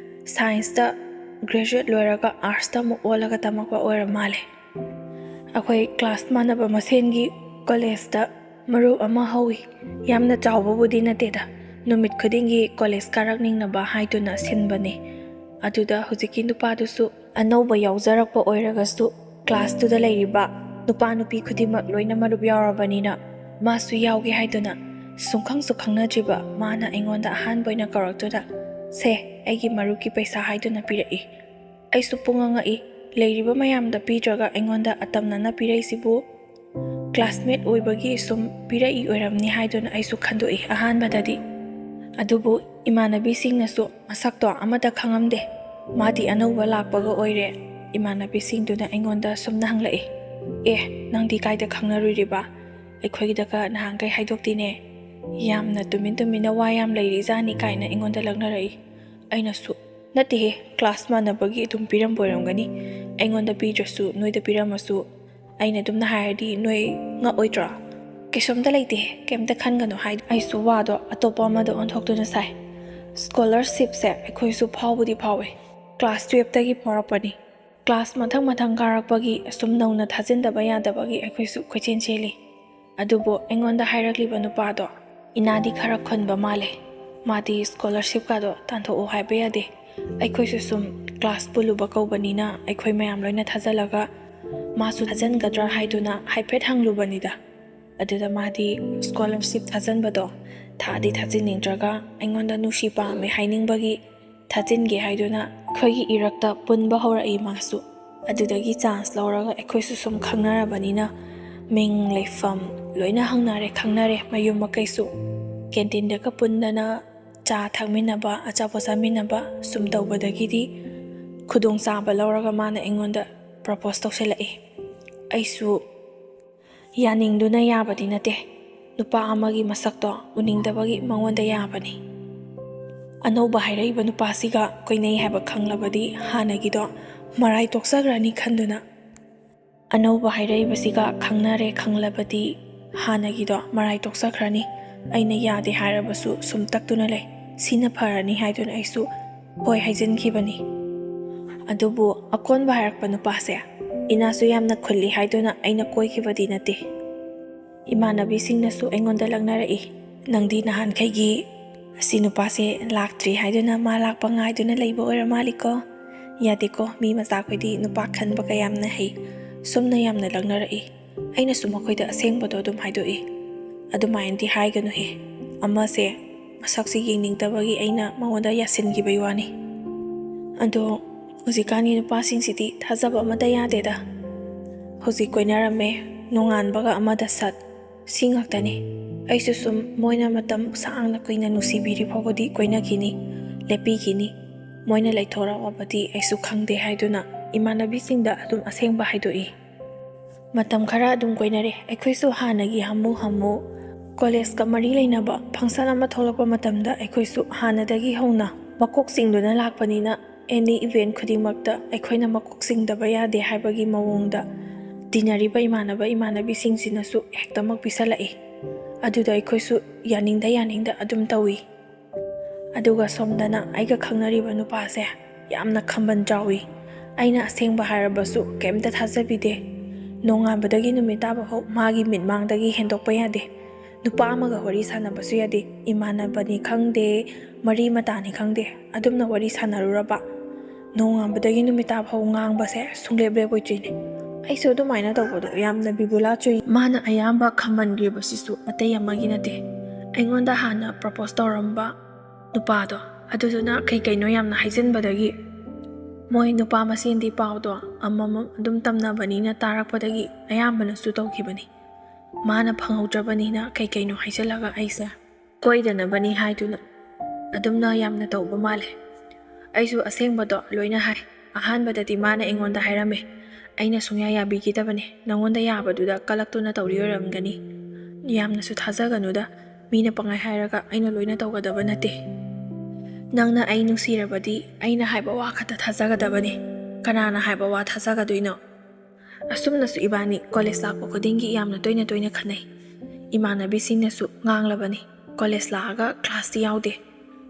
ꯁꯥꯏꯟꯁꯇ ꯒ꯭ꯔꯦꯖꯨꯋꯦꯠ ꯂꯣꯏꯔꯒ ꯑꯥꯔꯠꯁꯇ ꯑꯃꯨꯛ ꯑꯣꯜꯂꯒ ꯇꯝꯃꯛꯄ ꯑꯣꯏꯔ ꯃꯥꯜꯂꯦ꯫ ꯑꯩꯈꯣꯏ ꯀ꯭ꯂꯥꯁ ꯃꯥꯟꯅꯕ ꯃꯁꯦꯟꯒꯤ ꯀꯣꯂꯦꯖꯇ ꯃꯔꯨꯞ ꯑꯃ ꯍꯧꯏ꯫ ꯌꯥꯝꯅ ꯆꯥꯎꯕꯕꯨꯗꯤ ꯅꯠꯇꯦꯗ, ꯅꯨꯃꯤꯠ ꯈꯨꯗꯤꯡꯒꯤ ꯀꯣꯂꯦꯖ ꯀꯥꯔꯛꯅꯤꯡꯅꯕ ꯍꯥꯏꯗꯨꯅ ꯁꯤꯟꯕꯅꯤ꯫ ꯑꯗꯨꯗ ꯍꯧꯖꯤꯛꯀꯤ ꯅꯨꯄꯥꯗꯨꯁꯨ ꯑꯅꯧꯕ ꯌꯥꯎꯖꯔꯛꯄ ꯑꯣꯏꯔꯒꯁꯨ ꯀ꯭ꯂꯥꯁꯇꯨꯗ ꯂꯩꯔꯤꯕ ꯅꯨꯄꯥ ꯅꯨꯄꯤ ꯈꯨꯗꯤꯡꯃꯛ ꯂꯣꯏꯅ ꯃꯔꯨꯞ ꯌꯥꯎꯔꯕꯅꯤꯅ ꯃꯥꯁꯨ ꯌꯥꯎꯒꯦ ꯍꯥꯏꯗꯨꯅ ꯁꯨꯡꯈꯪꯁꯨ ꯈꯪꯅꯗ꯭ꯔꯤꯕ ꯃꯥꯅ ꯑꯩꯉꯣꯟꯗ ꯑꯍꯥꯟꯕ ꯑꯣꯏꯅ ꯀꯧꯔꯛꯇꯨꯅ, "ꯁꯦ, ꯑꯩꯒꯤ ꯃꯔꯨꯞꯀꯤ ꯄꯩꯁꯥ" ꯍꯥꯏꯗꯨꯅ ꯄꯤꯔꯛꯏ꯫ ꯑꯩꯁꯨ ꯄꯨꯡꯉꯛ ꯉꯛꯏ꯫ ꯂꯩꯔꯤꯕ ꯃꯌꯥꯝꯗ ꯄꯤꯗ꯭ꯔꯒ ꯑꯩꯉꯣꯟꯗ ꯑꯇꯝꯅꯅ ꯄꯤꯔꯛꯏꯁꯤꯕꯨ ꯀ꯭ꯂꯥꯁꯃꯦꯠ ꯑꯣꯏꯕꯒꯤ ꯁꯨꯝ ꯄꯤꯔꯛꯏ ꯑꯣꯏꯔꯝꯅꯤ ꯍꯥꯏꯗꯨꯅ ꯑꯩꯁꯨ ꯈꯟꯗꯣꯛꯏ ꯑꯍꯥꯟꯕꯗꯗꯤ꯫ ꯑꯗꯨꯕꯨ ꯏꯃꯥꯟꯅꯕꯤꯁꯤꯡꯅꯁꯨ ꯃꯁꯛꯇꯣ ꯑꯃꯠꯇ ꯈꯪꯉꯝꯗꯦ꯫ ꯃꯥꯗꯤ ꯑꯅꯧꯕ ꯂꯥꯛꯄꯒ ꯑꯣꯏꯔꯦ꯫ ꯏꯃꯥꯟꯅꯕꯤꯁꯤꯡꯗꯨꯅ ꯑꯩꯉꯣꯟꯗ ꯁꯨꯝꯅ ꯍꯪꯂꯛꯏ, "ꯑꯦ, ꯅꯪꯗꯤ ꯀꯥꯏꯗ ꯈꯪꯅꯔꯨꯔꯤꯕ? ꯑꯩꯈꯣꯏꯗꯒ ꯅꯍꯥꯟꯈꯩ ꯍꯥꯏꯗꯣꯛꯇꯦꯅꯦ꯫ ꯌꯥꯝꯅ ꯇꯨꯃꯤꯟ ꯇꯨꯃꯤꯟꯅ ꯋꯥ ꯌꯥꯝ ꯂꯩꯔꯤꯖꯥꯠꯅꯤ" ꯀꯥꯏꯅ ꯑꯩꯉꯣꯟꯗ ꯂꯛꯅꯔꯛꯏ꯫ ꯑꯩꯅꯁꯨ, "ꯅꯠꯇꯦꯍꯦ, ꯀ꯭ꯂꯥꯁ ꯃꯥꯟꯅꯕꯒꯤ ꯑꯗꯨꯝ ꯄꯤꯔꯝꯕ ꯑꯣꯏꯔꯝꯒꯅꯤ꯫ ꯑꯩꯉꯣꯟꯗ ꯄꯤꯗ꯭ꯔꯁꯨ ꯅꯣꯏꯗ ꯄꯤꯔꯝꯃꯁꯨ ꯑꯩꯅ ꯑꯗꯨꯝꯅ ꯍꯥꯏꯔꯗꯤ ꯅꯣꯏ ꯉꯛꯑꯣꯏꯗ꯭ꯔꯣ?" "ꯀꯩꯁꯨꯝꯇ ꯂꯩꯇꯦꯍꯦ, ꯀꯩꯝꯇ ꯈꯟꯒꯅꯨ" ꯍꯥꯏ꯫ ꯑꯩꯁꯨ ꯋꯥꯗꯣ ꯑꯇꯣꯞꯄ ꯑꯃꯗ ꯑꯣꯟꯊꯣꯛꯇꯨꯅ ꯁꯥꯏ꯫ ꯁ꯭ꯀꯣꯂꯔꯁꯤꯞꯁꯦ ꯑꯩꯈꯣꯏꯁꯨ ꯐꯥꯎꯕꯗꯤ ꯐꯥꯎꯋꯦ꯫ ꯀ꯭ꯂꯥꯁ ꯇꯨꯌꯦꯜꯞꯇꯒꯤ ꯐꯥꯎꯔꯛꯄꯅꯤ꯫ ꯀ꯭ꯂꯥꯁ ꯃꯊꯪ ꯃꯊꯪ ꯀꯥꯔꯛꯄꯒꯤ ꯑꯁꯨꯝ ꯅꯧꯅ ꯊꯥꯖꯤꯟꯗꯕ ꯌꯥꯗꯕꯒꯤ ꯑꯩꯈꯣꯏꯁꯨ ꯀꯣꯏꯆꯦꯟ ꯆꯦꯜꯂꯤ꯫ ꯑꯗꯨꯕꯨ ꯑꯩꯉꯣꯟꯗ ꯍꯥꯏꯔꯛꯂꯤꯕ ꯅꯨꯄꯥꯗꯣ ꯏꯅꯥꯗꯤ ꯈꯔ ꯈꯨꯟꯕ ꯃꯥꯜꯂꯦ꯫ ꯃꯥꯗꯤ ꯁ꯭ꯀꯣꯂꯔꯁꯤꯞꯀꯗꯣ ꯇꯥꯟꯊꯣꯛꯎ ꯍꯥꯏꯕ ꯌꯥꯗꯦ꯫ ꯑꯩꯈꯣꯏꯁꯨ ꯁꯨꯝ ꯀ꯭ꯂꯥꯁ ꯄꯨꯜꯂꯨꯕ ꯀꯧꯕꯅꯤꯅ ꯑꯩꯈꯣꯏ ꯃꯌꯥꯝ ꯂꯣꯏꯅ ꯊꯥꯖꯤꯜꯂꯒ ꯃꯥꯁꯨ ꯊꯥꯖꯤꯟꯒꯗ꯭ꯔꯥ ꯍꯥꯏꯗꯨꯅ ꯍꯥꯏꯐꯦꯠ ꯍꯪꯂꯨꯕꯅꯤꯗ꯫ ꯑꯗꯨꯗ ꯃꯥꯗꯤ ꯁ꯭ꯀꯣꯂꯔꯁꯤꯞ ꯊꯥꯖꯤꯟꯕꯗꯣ ꯊꯥꯗꯤ ꯊꯥꯖꯤꯟꯅꯤꯡꯗ꯭ꯔꯒ ꯑꯩꯉꯣꯟꯗ ꯅꯨꯡꯁꯤ ꯄꯥꯝꯃꯦ ꯍꯥꯏꯅꯤꯡꯕꯒꯤ ꯊꯥꯖꯤꯟꯒꯦ ꯍꯥꯏꯗꯨꯅ ꯑꯩꯈꯣꯏꯒꯤ ꯏꯔꯛꯇ ꯄꯨꯟꯕ ꯍꯧꯔꯛꯏ ꯃꯥꯁꯨ꯫ ꯑꯗꯨꯗꯒꯤ ꯆꯥꯟꯁ ꯂꯧꯔꯒ ꯑꯩꯈꯣꯏꯁꯨ ꯁꯨꯝ ꯈꯪꯅꯔꯕꯅꯤꯅ ꯃꯤꯡ ꯂꯩꯐꯝ ꯂꯣꯏꯅ ꯍꯪꯅꯔꯦ, ꯈꯪꯅꯔꯦ꯫ ꯃꯌꯨꯝ ꯃꯀꯩꯁꯨ ꯀꯦꯟꯇꯤꯟꯗꯒ ꯄꯨꯟꯗꯅ ꯆꯥ ꯊꯛꯃꯤꯟꯅꯕ, ꯑꯆꯥꯄꯣꯠ ꯆꯥꯃꯤꯟꯅꯕ ꯁꯨꯝ ꯇꯧꯕꯗꯒꯤꯗꯤ ꯈꯨꯗꯣꯡꯆꯥꯕ ꯂꯧꯔꯒ ꯃꯥꯅ ꯑꯩꯉꯣꯟꯗ ꯄ꯭ꯔꯄꯣꯁ ꯇꯧꯁꯤꯜꯂꯛꯏ꯫ ꯑꯩꯁꯨ ꯌꯥꯅꯤꯡꯗꯨꯅ ꯌꯥꯕꯗꯤ ꯅꯠꯇꯦ꯫ ꯅꯨꯄꯥ ꯑꯃꯒꯤ ꯃꯁꯛꯇꯣ ꯎꯅꯤꯡꯗꯕꯒꯤ ꯃꯉꯣꯟꯗ ꯌꯥꯕꯅꯤ꯫ ꯑꯅꯧꯕ ꯍꯥꯏꯔꯛꯏꯕ ꯅꯨꯄꯥꯁꯤꯒ ꯀꯣꯏꯅꯩ ꯍꯥꯏꯕ ꯈꯪꯂꯕꯗꯤ ꯍꯥꯟꯅꯒꯤꯗꯣ ꯃꯔꯥꯏ ꯇꯣꯛꯆꯈ꯭ꯔꯅꯤ ꯈꯟꯗꯨꯅ, ꯑꯅꯧꯕ ꯍꯥꯏꯔꯛꯏꯕꯁꯤꯒ ꯈꯪꯅꯔꯦ ꯈꯪꯂꯕꯗꯤ ꯍꯥꯟꯅꯒꯤꯗꯣ ꯃꯔꯥꯏ ꯇꯣꯛꯆꯈ꯭ꯔꯅꯤ꯫ ꯑꯩꯅ ꯌꯥꯗꯦ ꯍꯥꯏꯔꯕꯁꯨ ꯁꯨꯝ ꯇꯛꯇꯨꯅ ꯂꯩ꯫ ꯁꯤꯅ ꯐꯔꯅꯤ ꯍꯥꯏꯗꯨꯅ ꯑꯩꯁꯨ ꯍꯣꯏ ꯍꯥꯏꯖꯤꯟꯈꯤꯕꯅꯤ꯫ ꯑꯗꯨꯕꯨ ꯑꯀꯣꯟꯕ ꯍꯥꯏꯔꯛꯄ ꯅꯨꯄꯥꯁꯦ ꯏꯅꯥꯁꯨ ꯌꯥꯝꯅ ꯈꯨꯜꯂꯤ ꯍꯥꯏꯗꯨꯅ ꯑꯩꯅ ꯀꯣꯏꯈꯤꯕꯗꯤ ꯅꯠꯇꯦ꯫ ꯏꯃꯥꯟꯅꯕꯤꯁꯤꯡꯅꯁꯨ ꯑꯩꯉꯣꯟꯗ ꯂꯛꯅꯔꯛꯏ, "ꯅꯪꯗꯤ ꯅꯍꯥꯟꯈꯩꯒꯤ ꯑꯁꯤ ꯅꯨꯄꯥꯁꯦ ꯂꯥꯛꯇ꯭ꯔꯤ ꯍꯥꯏꯗꯨꯅ ꯃꯥ ꯂꯥꯛꯄ ꯉꯥꯏꯗꯨꯅ ꯂꯩꯕ ꯑꯣꯏꯔ ꯃꯥꯜꯂꯤꯀꯣ꯫ ꯌꯥꯗꯦꯀꯣ, ꯃꯤ ꯃꯆꯥꯈꯣꯏꯗꯤ ꯅꯨꯄꯥ ꯈꯟꯕꯒ ꯌꯥꯝꯅ ꯍꯩ"꯫ ꯁꯨꯝꯅ ꯌꯥꯝꯅ ꯂꯛꯅꯔꯛꯏ꯫ ꯑꯩꯅꯁꯨ ꯃꯈꯣꯏꯗ ꯑꯁꯦꯡꯕꯗꯣ ꯑꯗꯨꯝ ꯍꯥꯏꯗꯣꯛꯏ꯫ "ꯑꯗꯨꯃꯥꯏꯅꯗꯤ ꯍꯥꯏꯒꯅꯨꯍꯦ꯫ ꯑꯃꯁꯦ ꯃꯁꯛꯁꯤ ꯌꯦꯡꯅꯤꯡꯗꯕꯒꯤ ꯑꯩꯅ ꯃꯉꯣꯟꯗ ꯌꯥꯁꯤꯟꯈꯤꯕꯩ ꯋꯥꯅꯤ"꯫ ꯑꯗꯣ ꯍꯧꯖꯤꯛꯀꯥꯟꯒꯤ ꯅꯨꯄꯥꯁꯤꯡꯁꯤꯗꯤ ꯊꯥꯖꯕ ꯑꯃꯠꯇ ꯌꯥꯗꯦꯗ꯫ ꯍꯧꯖꯤꯛ ꯀꯣꯏꯅꯔꯝꯃꯦ, ꯅꯣꯡꯉꯥꯟꯕꯒ ꯑꯃꯗ ꯁꯠ, ꯁꯤ ꯉꯥꯛꯇꯅꯤ꯫ ꯑꯩꯁꯨ ꯁꯨꯝ ꯃꯣꯏꯅ ꯃꯇꯝ ꯁꯥꯡꯅ ꯀꯨꯏꯅ ꯅꯨꯡꯁꯤꯕꯤꯔꯤ ꯐꯥꯎꯕꯗꯤ ꯀꯣꯏꯅꯈꯤꯅꯤ, ꯂꯦꯞꯄꯤꯈꯤꯅꯤ꯫ ꯃꯣꯏꯅ ꯂꯩꯊꯣꯔꯛꯑꯕꯗꯤ ꯑꯩꯁꯨ ꯈꯪꯗꯦ ꯍꯥꯏꯗꯨꯅ ꯏꯃꯥꯟꯅꯕꯤꯁꯤꯡꯗ ꯑꯗꯨꯝ ꯑꯁꯦꯡꯕ ꯍꯥꯏꯗꯣꯛꯏ꯫ ꯃꯇꯝ ꯈꯔ ꯑꯗꯨꯝ ꯀꯣꯏꯅꯔꯦ꯫ ꯑꯩꯈꯣꯏꯁꯨ ꯍꯥꯟꯅꯒꯤ ꯍꯥꯃꯨ ꯍꯥꯃꯨ ꯀꯣꯂꯦꯖꯀ ꯃꯔꯤ ꯂꯩꯅꯕ ꯐꯪꯁꯟ ꯑꯃ ꯊꯣꯛꯂꯛꯄ ꯃꯇꯝꯗ ꯑꯩꯈꯣꯏꯁꯨ ꯍꯥꯟꯅꯗꯒꯤ ꯍꯧꯅ ꯃꯀꯣꯛ ꯆꯤꯡꯗꯨꯅ ꯂꯥꯛꯄꯅꯤꯅ, ꯑꯦꯅꯤ ꯏꯚꯦꯟ ꯈꯨꯗꯤꯡꯃꯛꯇ ꯑꯩꯈꯣꯏꯅ ꯃꯀꯣꯛ ꯆꯤꯡꯗꯕ ꯌꯥꯗꯦ ꯍꯥꯏꯕꯒꯤ ꯃꯑꯣꯡꯗ ꯇꯤꯟꯅꯔꯤꯕ ꯏꯃꯥꯟꯅꯕ ꯏꯃꯥꯟꯅꯕꯤꯁꯤꯡꯁꯤꯅꯁꯨ ꯍꯦꯛꯇꯃꯛ ꯄꯤꯁꯜꯂꯛꯏ꯫ ꯑꯗꯨꯗ ꯑꯩꯈꯣꯏꯁꯨ ꯌꯥꯅꯤꯡꯗ ꯌꯥꯅꯤꯡꯗ ꯑꯗꯨꯝ ꯇꯧꯏ꯫ ꯑꯗꯨꯒ ꯁꯣꯝꯗꯅ ꯑꯩꯒ ꯈꯪꯅꯔꯤꯕ ꯅꯨꯄꯥꯁꯦ ꯌꯥꯝꯅ ꯈꯝꯕꯟ ꯆꯥꯎꯏ꯫ ꯑꯩꯅ ꯑꯁꯦꯡꯕ ꯍꯥꯏꯔꯕꯁꯨ ꯀꯩꯝꯇ ꯊꯥꯖꯕꯤꯗꯦ꯫ ꯅꯣꯡꯉꯥꯟꯕꯗꯒꯤ ꯅꯨꯃꯤꯠ ꯇꯥꯕ ꯐꯥꯎ ꯃꯥꯒꯤ ꯃꯤꯠꯃꯥꯡꯗꯒꯤ ꯍꯦꯟꯗꯣꯛꯄ ꯌꯥꯗꯦ꯫ ꯅꯨꯄꯥ ꯑꯃꯒ ꯋꯥꯔꯤ ꯁꯥꯟꯅꯕꯁꯨ ꯌꯥꯗꯦ꯫ ꯏꯃꯥꯟꯅꯕꯅꯤ ꯈꯪꯗꯦ, ꯃꯔꯤ ꯃꯇꯥꯅꯤ ꯈꯪꯗꯦ, ꯑꯗꯨꯝꯅ ꯋꯥꯔꯤ ꯁꯥꯟꯅꯔꯨꯔꯕ ꯅꯣꯡꯉꯥꯟꯕꯗꯒꯤ ꯅꯨꯃꯤꯠ ꯇꯥ ꯐꯥꯎ ꯉꯥꯡꯕꯁꯦ ꯁꯨꯡꯂꯦꯞ ꯂꯦꯞꯄꯣꯏꯗ꯭ꯔꯤꯅꯦ꯫ ꯑꯩꯁꯨ ꯑꯗꯨꯃꯥꯏꯅ ꯇꯧꯕꯗꯣ ꯌꯥꯝꯅ ꯕꯤꯕꯨꯂꯥ ꯆꯨꯏ꯫ ꯃꯥꯅ ꯑꯌꯥꯝꯕ ꯈꯝꯕꯟꯈ꯭ꯔꯤꯕꯁꯤꯁꯨ ꯑꯇꯩ ꯑꯃꯒꯤ ꯅꯠꯇꯦ꯫ ꯑꯩꯉꯣꯟꯗ ꯍꯥꯟꯅ ꯄ꯭ꯔꯄꯣꯁ ꯇꯧꯔꯝꯕ ꯅꯨꯄꯥꯗꯣ, ꯑꯗꯨꯗꯨꯅ ꯀꯩ ꯀꯩꯅꯣ ꯌꯥꯝꯅ ꯍꯥꯏꯖꯤꯟꯕꯗꯒꯤ, ꯃꯣꯏ ꯅꯨꯄꯥ ꯃꯁꯦꯟꯗꯤ ꯄꯥꯎꯗꯣ ꯑꯃꯃꯝ ꯑꯗꯨꯝ ꯇꯝꯅꯕꯅꯤꯅ ꯇꯥꯔꯛꯄꯗꯒꯤ ꯑꯌꯥꯝꯕꯅꯁꯨ ꯇꯧꯈꯤꯕꯅꯤ꯫ ꯃꯥꯅ ꯐꯪꯍꯧꯗ꯭ꯔꯕꯅꯤꯅ ꯀꯩ ꯀꯩꯅꯣ ꯍꯥꯏꯖꯤꯜꯂꯒ ꯑꯩꯁꯦ ꯀꯣꯏꯗꯅꯕꯅꯤ ꯍꯥꯏꯗꯨꯅ ꯑꯗꯨꯝꯅ ꯌꯥꯝꯅ ꯇꯧꯕ ꯃꯥꯜꯂꯦ꯫ ꯑꯩꯁꯨ ꯑꯁꯦꯡꯕꯗꯣ ꯂꯣꯏꯅ ꯍꯥꯏ꯫ ꯑꯍꯥꯟꯕꯗꯗꯤ ꯃꯥꯅ ꯑꯩꯉꯣꯟꯗ ꯍꯥꯏꯔꯝꯃꯦ, "ꯑꯩꯅ ꯁꯨꯡꯌꯥ ꯌꯥꯕꯤꯈꯤꯗꯕꯅꯦ, ꯅꯉꯣꯟꯗ ꯌꯥꯕꯗꯨꯗ ꯀꯂꯛꯇꯨꯅ ꯇꯧꯔꯤ ꯑꯣꯏꯔꯝꯒꯅꯤ꯫ ꯌꯥꯝꯅꯁꯨ ꯊꯥꯖꯒꯅꯨꯗ, ꯃꯤꯅ ꯄꯪꯍꯥꯏ ꯍꯥꯏꯔꯒ ꯑꯩꯅ ꯂꯣꯏꯅ ꯇꯧꯒꯗꯕ ꯅꯠꯇꯦ꯫ ꯅꯪꯅ ꯑꯩ ꯅꯨꯡꯁꯤꯔꯕꯗꯤ ꯑꯩꯅ ꯍꯥꯏꯕ ꯋꯥ ꯈꯛꯇ ꯊꯥꯖꯒꯗꯕꯅꯦ꯫ ꯀꯅꯥꯅ ꯍꯥꯏꯕ ꯋꯥ ꯊꯥꯖꯒꯗꯣꯏꯅꯣ?" ꯑꯁꯨꯝꯅꯁꯨ ꯏꯕꯥꯅꯤ ꯀꯣꯂꯦꯖ ꯂꯥꯛꯄ ꯈꯨꯗꯤꯡꯒꯤ ꯌꯥꯝꯅ ꯇꯣꯏꯅ ꯇꯣꯏꯅ ꯈꯟꯅꯩ꯫ ꯏꯃꯥꯟꯅꯕꯤꯁꯤꯡꯅꯁꯨ ꯉꯥꯡꯂꯕꯅꯤ, "ꯀꯣꯂꯦꯖ ꯂꯥꯛꯑꯒ ꯀ꯭ꯂꯥꯁꯇꯤ ꯌꯥꯎꯗꯦ,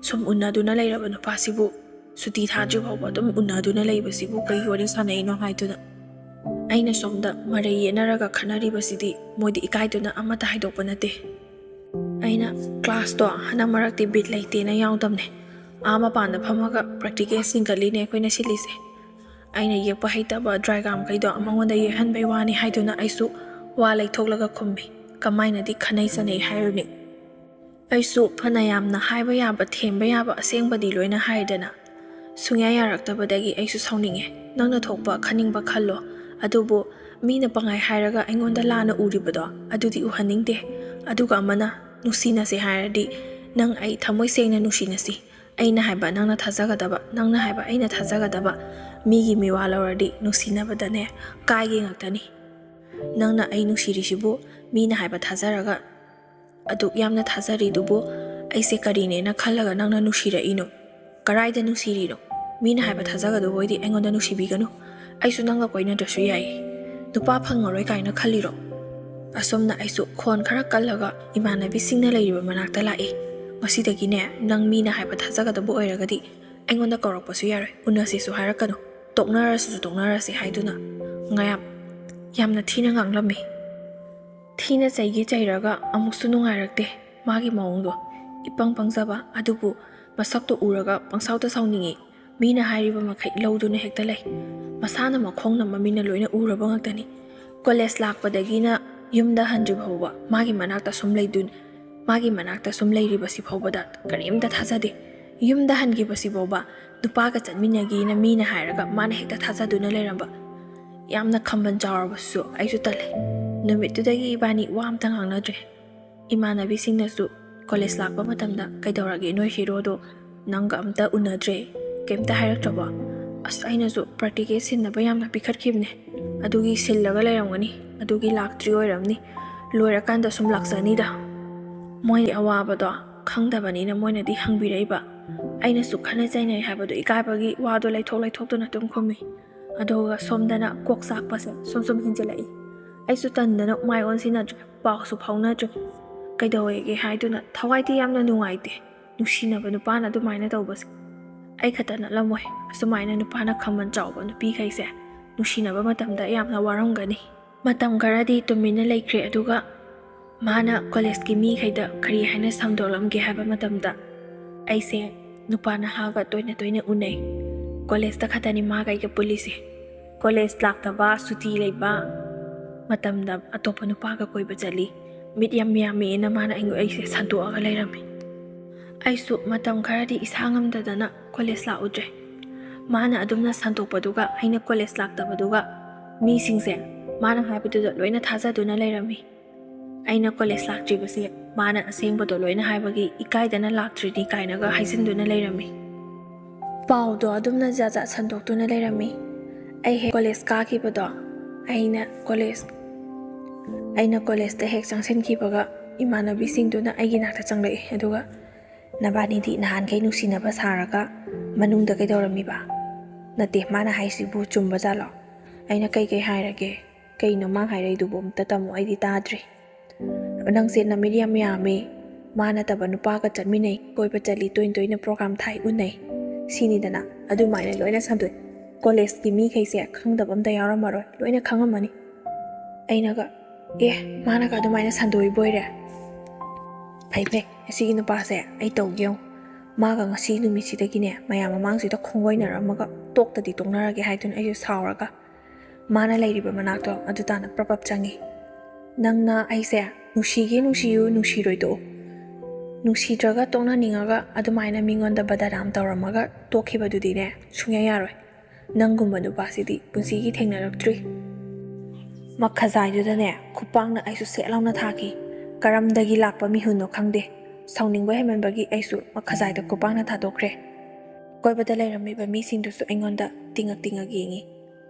ꯁꯨꯝ ꯎꯅꯗꯨꯅ ꯂꯩꯔꯕ ꯅꯨꯄꯥꯁꯤꯕꯨ, ꯁꯨꯇꯤ ꯊꯥꯗ꯭ꯔꯤ ꯐꯥꯎꯕ ꯑꯗꯨꯝ ꯎꯅꯗꯨꯅ ꯂꯩꯕꯁꯤꯕꯨ ꯀꯩ ꯋꯥꯔꯤ ꯁꯥꯟꯅꯩꯅꯣ?" ꯍꯥꯏꯗꯨꯅ꯫ ꯑꯩꯅ ꯁꯣꯝꯗ ꯃꯔꯩ ꯌꯦꯠꯅꯔꯒ ꯈꯟꯅꯔꯤꯕꯁꯤꯗꯤ ꯃꯣꯏꯗꯤ ꯏꯀꯥꯏꯗꯨꯅ ꯑꯃꯠꯇ ꯍꯥꯏꯗꯣꯛꯄ ꯅꯠꯇꯦ꯫ ꯑꯩꯅ ꯀ꯭ꯂꯥꯁꯇꯣ ꯍꯟꯗꯛ ꯃꯔꯛꯇꯤ ꯕꯤꯠ ꯂꯩꯇꯦꯅ ꯌꯥꯎꯗꯕꯅꯦ꯫ ꯑꯥ ꯃꯄꯥꯟꯗ ꯐꯝꯃꯒ ꯄ꯭ꯔꯦꯛꯇꯤꯀꯦꯜ ꯁꯤꯡꯒꯠꯂꯤꯅꯦ ꯑꯩꯈꯣꯏꯅ ꯁꯤꯜꯂꯤꯁꯦ꯫ ꯑꯩꯅ ꯌꯦꯛꯄ ꯍꯩꯇꯕ ꯗ꯭ꯔꯥꯏꯒ꯭ꯔꯥꯝꯈꯩꯗꯣ ꯃꯉꯣꯟꯗ ꯌꯦꯛꯍꯟꯕꯩ ꯋꯥꯅꯤ ꯍꯥꯏꯗꯨꯅ ꯑꯩꯁꯨ ꯋꯥ ꯂꯩꯊꯣꯛꯂꯒ ꯈꯨꯝꯃꯤ꯫ ꯀꯃꯥꯏꯅꯗꯤ ꯈꯟꯅꯩ ꯆꯩꯅꯩ ꯍꯥꯏꯔꯨꯅꯤ? ꯑꯩꯁꯨ ꯐꯅ ꯌꯥꯝꯅ ꯍꯥꯏꯕ ꯌꯥꯕ, ꯊꯦꯝꯕ ꯌꯥꯕ ꯑꯁꯦꯡꯕꯗꯤ ꯂꯣꯏꯅ ꯍꯥꯏꯗꯅ꯫ ꯁꯨꯡꯌꯥ ꯌꯥꯔꯛꯇꯕꯗꯒꯤ ꯑꯩꯁꯨ ꯁꯥꯎꯅꯤꯡꯉꯦ꯫ ꯅꯪꯅ ꯊꯣꯛꯄ ꯈꯟꯅꯤꯡꯕ ꯈꯜꯂꯣ, ꯑꯗꯨꯕꯨ ꯃꯤꯅ ꯄꯪꯍꯥꯏ ꯍꯥꯏꯔꯒ ꯑꯩꯉꯣꯟꯗ ꯂꯥꯟꯅ ꯎꯔꯤꯕꯗꯣ ꯑꯗꯨꯗꯤ ꯎꯍꯟꯅꯤꯡꯗꯦ꯫ ꯑꯗꯨꯒ ꯑꯃꯅ, ꯅꯨꯡꯁꯤꯅꯁꯦ ꯍꯥꯏꯔꯗꯤ ꯅꯪ ꯑꯩ ꯊꯃꯣꯏ ꯁꯦꯡꯅ ꯅꯨꯡꯁꯤꯅꯁꯤ꯫ ꯑꯩꯅ ꯍꯥꯏꯕ ꯅꯪꯅ ꯊꯥꯖꯒꯗꯕ, ꯅꯪꯅ ꯍꯥꯏꯕ ꯑꯩꯅ ꯊꯥꯖꯒꯗꯕ꯫ ꯃꯤꯒꯤ ꯃꯤꯋꯥ ꯂꯧꯔꯗꯤ ꯅꯨꯡꯁꯤꯅꯕꯗꯅꯦ ꯀꯥꯏꯒꯦ ꯉꯥꯛꯇꯅꯤ꯫ ꯅꯪꯅ ꯑꯩ ꯅꯨꯡꯁꯤꯔꯤꯁꯤꯕꯨ ꯃꯤꯅ ꯍꯥꯏꯕ ꯊꯥꯖꯔꯒ ꯑꯗꯨꯛ ꯌꯥꯝꯅ ꯊꯥꯖꯔꯤꯗꯨꯕꯨ ꯑꯩꯁꯦ ꯀꯔꯤꯅꯦꯅ ꯈꯜꯂꯒ ꯅꯪꯅ ꯅꯨꯡꯁꯤꯔꯛꯏꯅꯣ? ꯀꯔꯥꯏꯗ ꯅꯨꯡꯁꯤꯔꯤꯅꯣ? ꯃꯤꯅ ꯍꯥꯏꯕ ꯊꯥꯖꯒꯗꯕ ꯑꯣꯏꯗꯤ ꯑꯩꯉꯣꯟꯗ ꯅꯨꯡꯁꯤꯕꯤꯒꯅꯨ꯫ ꯑꯩꯁꯨ ꯅꯪꯒ ꯀꯣꯏꯅꯗ꯭ꯔꯁꯨ ꯌꯥꯏꯌꯦ꯫ ꯅꯨꯄꯥ ꯐꯪꯉꯔꯣꯏ ꯀꯥꯏꯅ ꯈꯜꯂꯤꯔꯣ? ꯑꯁꯣꯝꯅ ꯑꯩꯁꯨ ꯈꯣꯟ ꯈꯔ ꯀꯜꯂꯒ ꯏꯃꯥꯟꯅꯕꯤꯁꯤꯡꯅ ꯂꯩꯔꯤꯕ ꯃꯅꯥꯛꯇ ꯂꯥꯛꯏ꯫ "ꯉꯁꯤꯗꯒꯤꯅꯦ, ꯅꯪ ꯃꯤꯅ ꯍꯥꯏꯕ ꯊꯥꯖꯒꯗꯕ ꯑꯣꯏꯔꯒꯗꯤ ꯑꯩꯉꯣꯟꯗ ꯀꯧꯔꯛꯄꯁꯨ ꯌꯥꯔꯣꯏ, ꯎꯅꯁꯤꯁꯨ ꯍꯥꯏꯔꯛꯀꯅꯨ, ꯇꯣꯛꯅꯔꯁꯨ ꯇꯣꯛꯅꯔꯁꯤ" ꯍꯥꯏꯗꯨꯅ ꯉꯌꯥꯝ ꯌꯥꯝꯅ ꯊꯤꯅ ꯉꯥꯡꯂꯝꯃꯤ꯫ ꯊꯤꯅ ꯆꯩꯒꯦ ꯆꯩꯔꯒ ꯑꯃꯨꯛꯁꯨ ꯅꯨꯡꯉꯥꯏꯔꯛꯇꯦ꯫ ꯃꯥꯒꯤ ꯃꯑꯣꯡꯗꯣ ꯏꯄꯪ ꯄꯪꯖꯕ, ꯑꯗꯨꯕꯨ ꯃꯁꯛꯇꯣ ꯎꯔꯒ ꯄꯪꯁꯥꯎꯗ ꯁꯥꯎꯅꯤꯡꯉꯤ꯫ ꯃꯤꯅ ꯍꯥꯏꯔꯤꯕ ꯃꯈꯩ ꯂꯧꯗꯨꯅ ꯍꯦꯛꯇ ꯂꯩ꯫ ꯃꯁꯥꯅ ꯃꯈꯣꯡꯅ ꯃꯃꯤꯠꯅ ꯂꯣꯏꯅ ꯎꯔꯕ ꯉꯥꯛꯇꯅꯤ꯫ ꯀꯣꯂꯦꯖ ꯂꯥꯛꯄꯗꯒꯤꯅ ꯌꯨꯝꯗ ꯍꯟꯗ꯭ꯔꯤ ꯐꯥꯎꯕ ꯃꯥꯒꯤ ꯃꯅꯥꯛꯇ ꯁꯨꯝ ꯂꯩꯗꯨꯅꯤ꯫ ꯃꯥꯒꯤ ꯃꯅꯥꯛꯇ ꯁꯨꯝ ꯂꯩꯔꯤꯕꯁꯤ ꯐꯥꯎꯕꯗ ꯀꯔꯤꯝꯇ ꯊꯥꯖꯗꯦ꯫ ꯌꯨꯝꯗ ꯍꯟꯈꯤꯕꯁꯤ ꯐꯥꯎꯕ ꯅꯨꯄꯥꯒ ꯆꯠꯃꯤꯟꯅꯒꯦꯅ ꯃꯤꯅ ꯍꯥꯏꯔꯒ ꯃꯥꯅ ꯍꯦꯛꯇ ꯊꯥꯖꯗꯨꯅ ꯂꯩꯔꯝꯕ꯫ ꯌꯥꯝꯅ ꯈꯝꯕꯟ ꯆꯥꯎꯔꯕꯁꯨ ꯑꯩꯁꯨ ꯇꯜꯂꯦ꯫ ꯅꯨꯃꯤꯠꯇꯨꯗꯒꯤ ꯏꯕꯥꯅꯤ ꯋꯥ ꯑꯝꯇ ꯉꯥꯡꯅꯗ꯭ꯔꯦ꯫ ꯏꯃꯥꯟꯅꯕꯤꯁꯤꯡꯅꯁꯨ ꯀꯣꯂꯦꯖ ꯂꯥꯛꯄ ꯃꯇꯝꯗ, "ꯀꯩꯗꯧꯔꯒꯦ, ꯅꯣꯏ ꯍꯤꯔꯣꯗꯣ ꯅꯪꯒ ꯑꯝꯇ ꯎꯅꯗ꯭ꯔꯦ, ꯀꯩꯝꯇ ꯍꯥꯏꯔꯛꯇ꯭ꯔꯕꯣ?" ꯑꯁ, ꯑꯩꯅꯁꯨ ꯄ꯭ꯔꯥꯛꯇꯤꯀꯦꯜ ꯁꯤꯟꯅꯕ ꯌꯥꯝꯅ ꯄꯤꯈꯠꯈꯤꯕꯅꯦ, ꯑꯗꯨꯒꯤ ꯁꯤꯜꯂꯒ ꯂꯩꯔꯝꯒꯅꯤ, ꯑꯗꯨꯒꯤ ꯂꯥꯛꯇ꯭ꯔꯤ ꯑꯣꯏꯔꯝꯅꯤ, ꯂꯣꯏꯔꯀꯥꯟꯗ ꯁꯨꯝ ꯂꯥꯛꯆꯅꯤꯗ꯫ ꯃꯣꯏꯒꯤ ꯑꯋꯥꯕꯗꯣ ꯈꯪꯗꯕꯅꯤꯅ ꯃꯣꯏꯅꯗꯤ ꯍꯪꯕꯤꯔꯛꯏꯕ꯫ ꯑꯩꯅꯁꯨ ꯈꯠꯅ ꯆꯩꯅꯩ ꯍꯥꯏꯕꯗꯣ ꯏꯀꯥꯏꯕꯒꯤ ꯋꯥꯗꯣ ꯂꯩꯊꯣꯛ ꯂꯩꯊꯣꯛꯇꯨꯅ ꯑꯗꯨꯝ ꯈꯨꯝꯃꯤ꯫ ꯑꯗꯨꯒ ꯁꯣꯝꯗꯅ ꯀꯣꯛ ꯆꯥꯛꯄꯁꯦ ꯁꯨꯝ ꯁꯨꯝ ꯍꯦꯟꯖꯤꯜꯂꯛꯏ꯫ ꯑꯩꯁꯨ ꯇꯟꯗꯅ ꯃꯥꯏ ꯑꯣꯟꯁꯤꯟꯅꯗ꯭ꯔꯦ, ꯄꯥꯎꯁꯨ ꯐꯥꯎꯅꯗ꯭ꯔꯦ꯫ ꯀꯩꯗꯧꯋꯦꯒꯦ ꯍꯥꯏꯗꯨꯅ ꯊꯋꯥꯏꯗꯤ ꯌꯥꯝꯅ ꯅꯨꯡꯉꯥꯏꯇꯦ꯫ ꯅꯨꯡꯁꯤꯅꯕ ꯅꯨꯄꯥꯅ ꯑꯗꯨꯃꯥꯏꯅ ꯇꯧꯕꯁꯦ꯫ ꯑꯩ ꯈꯛꯇ ꯅꯠꯂꯝꯃꯣꯏ ꯑꯁꯨꯃꯥꯏꯅ ꯅꯨꯄꯥꯅ ꯈꯃꯜ ꯆꯥꯎꯕ ꯅꯨꯄꯤꯈꯩꯁꯦ꯫ ꯅꯨꯡꯁꯤꯅꯕ ꯃꯇꯝꯗ ꯌꯥꯝꯅ ꯋꯥꯔꯝꯒꯅꯤ꯫ ꯃꯇꯝ ꯈꯔꯗꯤ ꯇꯨꯃꯤꯟꯅ ꯂꯩꯈ꯭ꯔꯦ, ꯑꯗꯨꯒ ꯃꯥꯅ ꯀꯣꯂꯦꯖꯀꯤ ꯃꯤꯈꯩꯗ ꯀꯔꯤ ꯍꯥꯏꯅ ꯁꯟꯗꯣꯛꯂꯝꯒꯦ ꯍꯥꯏꯕ ꯃꯇꯝꯗ, ꯑꯩꯁꯦ ꯅꯨꯄꯥ ꯅꯍꯥꯒ ꯇꯣꯏꯅ ꯇꯣꯏꯅ ꯎꯅꯩ꯫ ꯀꯣꯂꯦꯖꯇ ꯈꯛꯇꯅꯤ ꯃꯥꯒ ꯑꯩꯒ ꯄꯨꯜꯂꯤꯁꯦ꯫ ꯀꯣꯂꯦꯖ ꯂꯥꯛꯇꯕ, ꯁꯨꯇꯤ ꯂꯩꯕ ꯃꯇꯝꯗ ꯑꯇꯣꯞꯄ ꯅꯨꯄꯥꯒ ꯀꯣꯏꯕ ꯆꯠꯂꯤ꯫ ꯃꯤꯠ ꯌꯥꯝ ꯌꯥꯝꯃꯦꯅ ꯃꯥꯅ ꯑꯩꯉꯣꯟ-, ꯑꯩꯁꯦ ꯁꯟꯗꯣꯛꯑꯒ ꯂꯩꯔꯝꯃꯤ꯫ ꯑꯩꯁꯨ ꯃꯇꯝ ꯈꯔꯗꯤ ꯏꯁꯥ ꯉꯝꯗꯗꯅ ꯀꯣꯂꯦꯖ ꯂꯥꯛꯎꯗ꯭ꯔꯦ꯫ ꯃꯥꯅ ꯑꯗꯨꯝꯅ ꯁꯟꯗꯣꯛꯄꯗꯨꯒ ꯑꯩꯅ ꯀꯣꯂꯦꯖ ꯂꯥꯛꯇꯕꯗꯨꯒ ꯃꯤꯁꯤꯡꯁꯦ ꯃꯥꯅ ꯍꯥꯏꯕꯗꯨꯗ ꯂꯣꯏꯅ ꯊꯥꯖꯗꯨꯅ ꯂꯩꯔꯝꯃꯤ꯫ ꯑꯩꯅ ꯀꯣꯂꯦꯖ ꯂꯥꯛꯇ꯭ꯔꯤꯕꯁꯦ ꯃꯥꯅ ꯑꯁꯦꯡꯕꯗꯣ ꯂꯣꯏꯅ ꯍꯥꯏꯕꯒꯤ ꯏꯀꯥꯏꯗꯅ ꯂꯥꯛꯇ꯭ꯔꯤꯅꯤ ꯀꯥꯏꯅꯒ ꯍꯥꯏꯖꯤꯟꯗꯨꯅ ꯂꯩꯔꯝꯃꯤ꯫ ꯄꯥꯎꯗꯣ ꯑꯗꯨꯝꯅ ꯖꯥꯠ ꯖꯥꯠ ꯁꯟꯗꯣꯛꯇꯨꯅ ꯂꯩꯔꯝꯃꯤ꯫ ꯑꯩ ꯍꯦꯛ ꯀꯣꯂꯦꯖ ꯀꯥꯈꯤꯕꯗꯣ, ꯑꯩꯅ ꯀꯣꯂꯦꯖ, ꯑꯩꯅ ꯀꯣꯂꯦꯖꯇ ꯍꯦꯛ ꯆꯪꯁꯤꯟꯈꯤꯕꯒ ꯏꯃꯥꯟꯅꯕꯤꯁꯤꯡꯗꯨꯅ ꯑꯩꯒꯤ ꯅꯥꯛꯇ ꯆꯪꯂꯛꯏ, ꯑꯗꯨꯒ "ꯅꯕꯥꯅꯤꯗꯤ ꯅꯍꯥꯟꯈꯩ ꯅꯨꯡꯁꯤꯅꯕ ꯁꯥꯔꯒ ꯃꯅꯨꯡꯗ ꯀꯩꯗꯧꯔꯝꯃꯤꯕ? ꯅꯠꯇꯦ, ꯃꯥꯅ ꯍꯥꯏꯁꯤꯕꯨ ꯆꯨꯝꯕ ꯖꯥꯠꯂꯣ?" ꯑꯩꯅ "ꯀꯩ ꯀꯩ ꯍꯥꯏꯔꯒꯦ? ꯀꯩꯅꯣ ꯃꯥ ꯍꯥꯏꯔꯛꯏꯗꯨꯕꯨ? ꯑꯝꯇ ꯇꯝꯃꯣ, ꯑꯩꯗꯤ ꯇꯥꯗ꯭ꯔꯤ꯫ ꯅꯪꯁꯦ ꯅꯃꯤꯠ ꯌꯥꯝ ꯌꯥꯝꯃꯤ, ꯃꯥ ꯅꯠꯇꯕ ꯅꯨꯄꯥꯒ ꯆꯠꯃꯤꯟꯅꯩ, ꯀꯣꯏꯕ ꯆꯠꯂꯤ, ꯇꯣꯏꯅ ꯇꯣꯏꯅ ꯄ꯭ꯔꯣꯒ꯭ꯔꯥꯝ ꯊꯥꯏ, ꯎꯅꯩ, ꯁꯤꯅꯤꯗꯅ꯫ ꯑꯗꯨꯃꯥꯏꯅ ꯂꯣꯏꯅ ꯁꯟꯗꯣꯛꯑꯦ꯫ ꯀꯣꯂꯦꯖꯀꯤ ꯃꯤꯈꯩꯁꯦ ꯈꯪꯗꯕ ꯑꯝꯇ ꯌꯥꯎꯔꯝꯃꯔꯣꯏ, ꯂꯣꯏꯅ ꯈꯪꯉꯝꯃꯅꯤ꯫" ꯑꯩꯅꯒ, "ꯑꯦ, ꯃꯥꯅꯒ ꯑꯗꯨꯃꯥꯏꯅ ꯁꯟꯗꯣꯛꯏꯕꯣꯏꯔꯦ? ꯐꯩ ꯐꯩ, ꯑꯁꯤꯒꯤ ꯅꯨꯄꯥꯁꯦ ꯑꯩ ꯇꯧꯒꯦ ꯌꯦꯡꯉꯨ꯫ ꯃꯥꯒ ꯉꯁꯤ ꯅꯨꯃꯤꯠꯁꯤꯗꯒꯤꯅꯦ ꯃꯌꯥꯝ ꯃꯃꯥꯡꯁꯤꯗ ꯈꯣꯡꯒꯣꯏꯅꯔꯝꯃꯒ ꯇꯣꯛꯇꯗꯤ ꯇꯣꯛꯅꯔꯒꯦ" ꯍꯥꯏꯗꯨꯅ ꯑꯩꯁꯨ ꯁꯥꯎꯔꯒ ꯃꯥꯅ ꯂꯩꯔꯤꯕ ꯃꯅꯥꯛꯇꯣ ꯑꯗꯨ ꯇꯥꯅ ꯄ꯭ꯔꯞ ꯄ꯭ꯔꯞ ꯆꯪꯉꯤ꯫ "ꯅꯪꯅ ꯑꯩꯁꯦ ꯅꯨꯡꯁꯤꯒꯦ ꯅꯨꯡꯁꯤꯌꯨ, ꯅꯨꯡꯁꯤꯔꯣꯏ ꯇꯣꯛꯎ꯫ ꯅꯨꯡꯁꯤꯗ꯭ꯔꯒ ꯇꯣꯛꯅꯅꯤꯡꯉꯒ ꯑꯗꯨꯃꯥꯏꯅ ꯃꯤꯉꯣꯟꯗ ꯕꯗꯅꯥꯝ ꯇꯧꯔꯝꯃꯒ ꯇꯣꯛꯈꯤꯕꯗꯨꯗꯤꯅꯦ ꯁꯨꯡꯌꯥ ꯌꯥꯔꯣꯏ꯫ ꯅꯪꯒꯨꯝꯕ ꯅꯨꯄꯥꯁꯤꯗꯤ ꯄꯨꯟꯁꯤꯒꯤ ꯊꯦꯡꯅꯔꯛꯇ꯭ꯔꯤ꯫" ꯃꯈꯖꯥꯏꯗꯨꯗꯅꯦ ꯈꯨꯄꯥꯛꯅ ꯑꯩꯁꯨ ꯁꯦꯠ ꯂꯥꯎꯅ ꯊꯥꯈꯤ꯫ ꯀꯔꯝꯗꯒꯤ ꯂꯥꯛꯄ ꯃꯤꯍꯨꯟꯅꯣ ꯈꯪꯗꯦ꯫ ꯁꯥꯎꯅꯤꯡꯕ ꯍꯦꯟꯃꯟꯕꯒꯤ ꯑꯩꯁꯨ ꯃꯈꯖꯥꯏꯗ ꯈꯨꯄꯥꯛꯅ ꯊꯥꯗꯣꯛꯈ꯭ꯔꯦ꯫ ꯑꯀꯣꯏꯕꯗ ꯂꯩꯔꯝꯃꯤꯕ ꯃꯤꯁꯤꯡꯗꯨꯁꯨ ꯑꯩꯉꯣꯟꯗ ꯇꯤꯡꯉꯛ ꯇꯤꯡꯉꯛ ꯌꯦꯡꯉꯤ꯫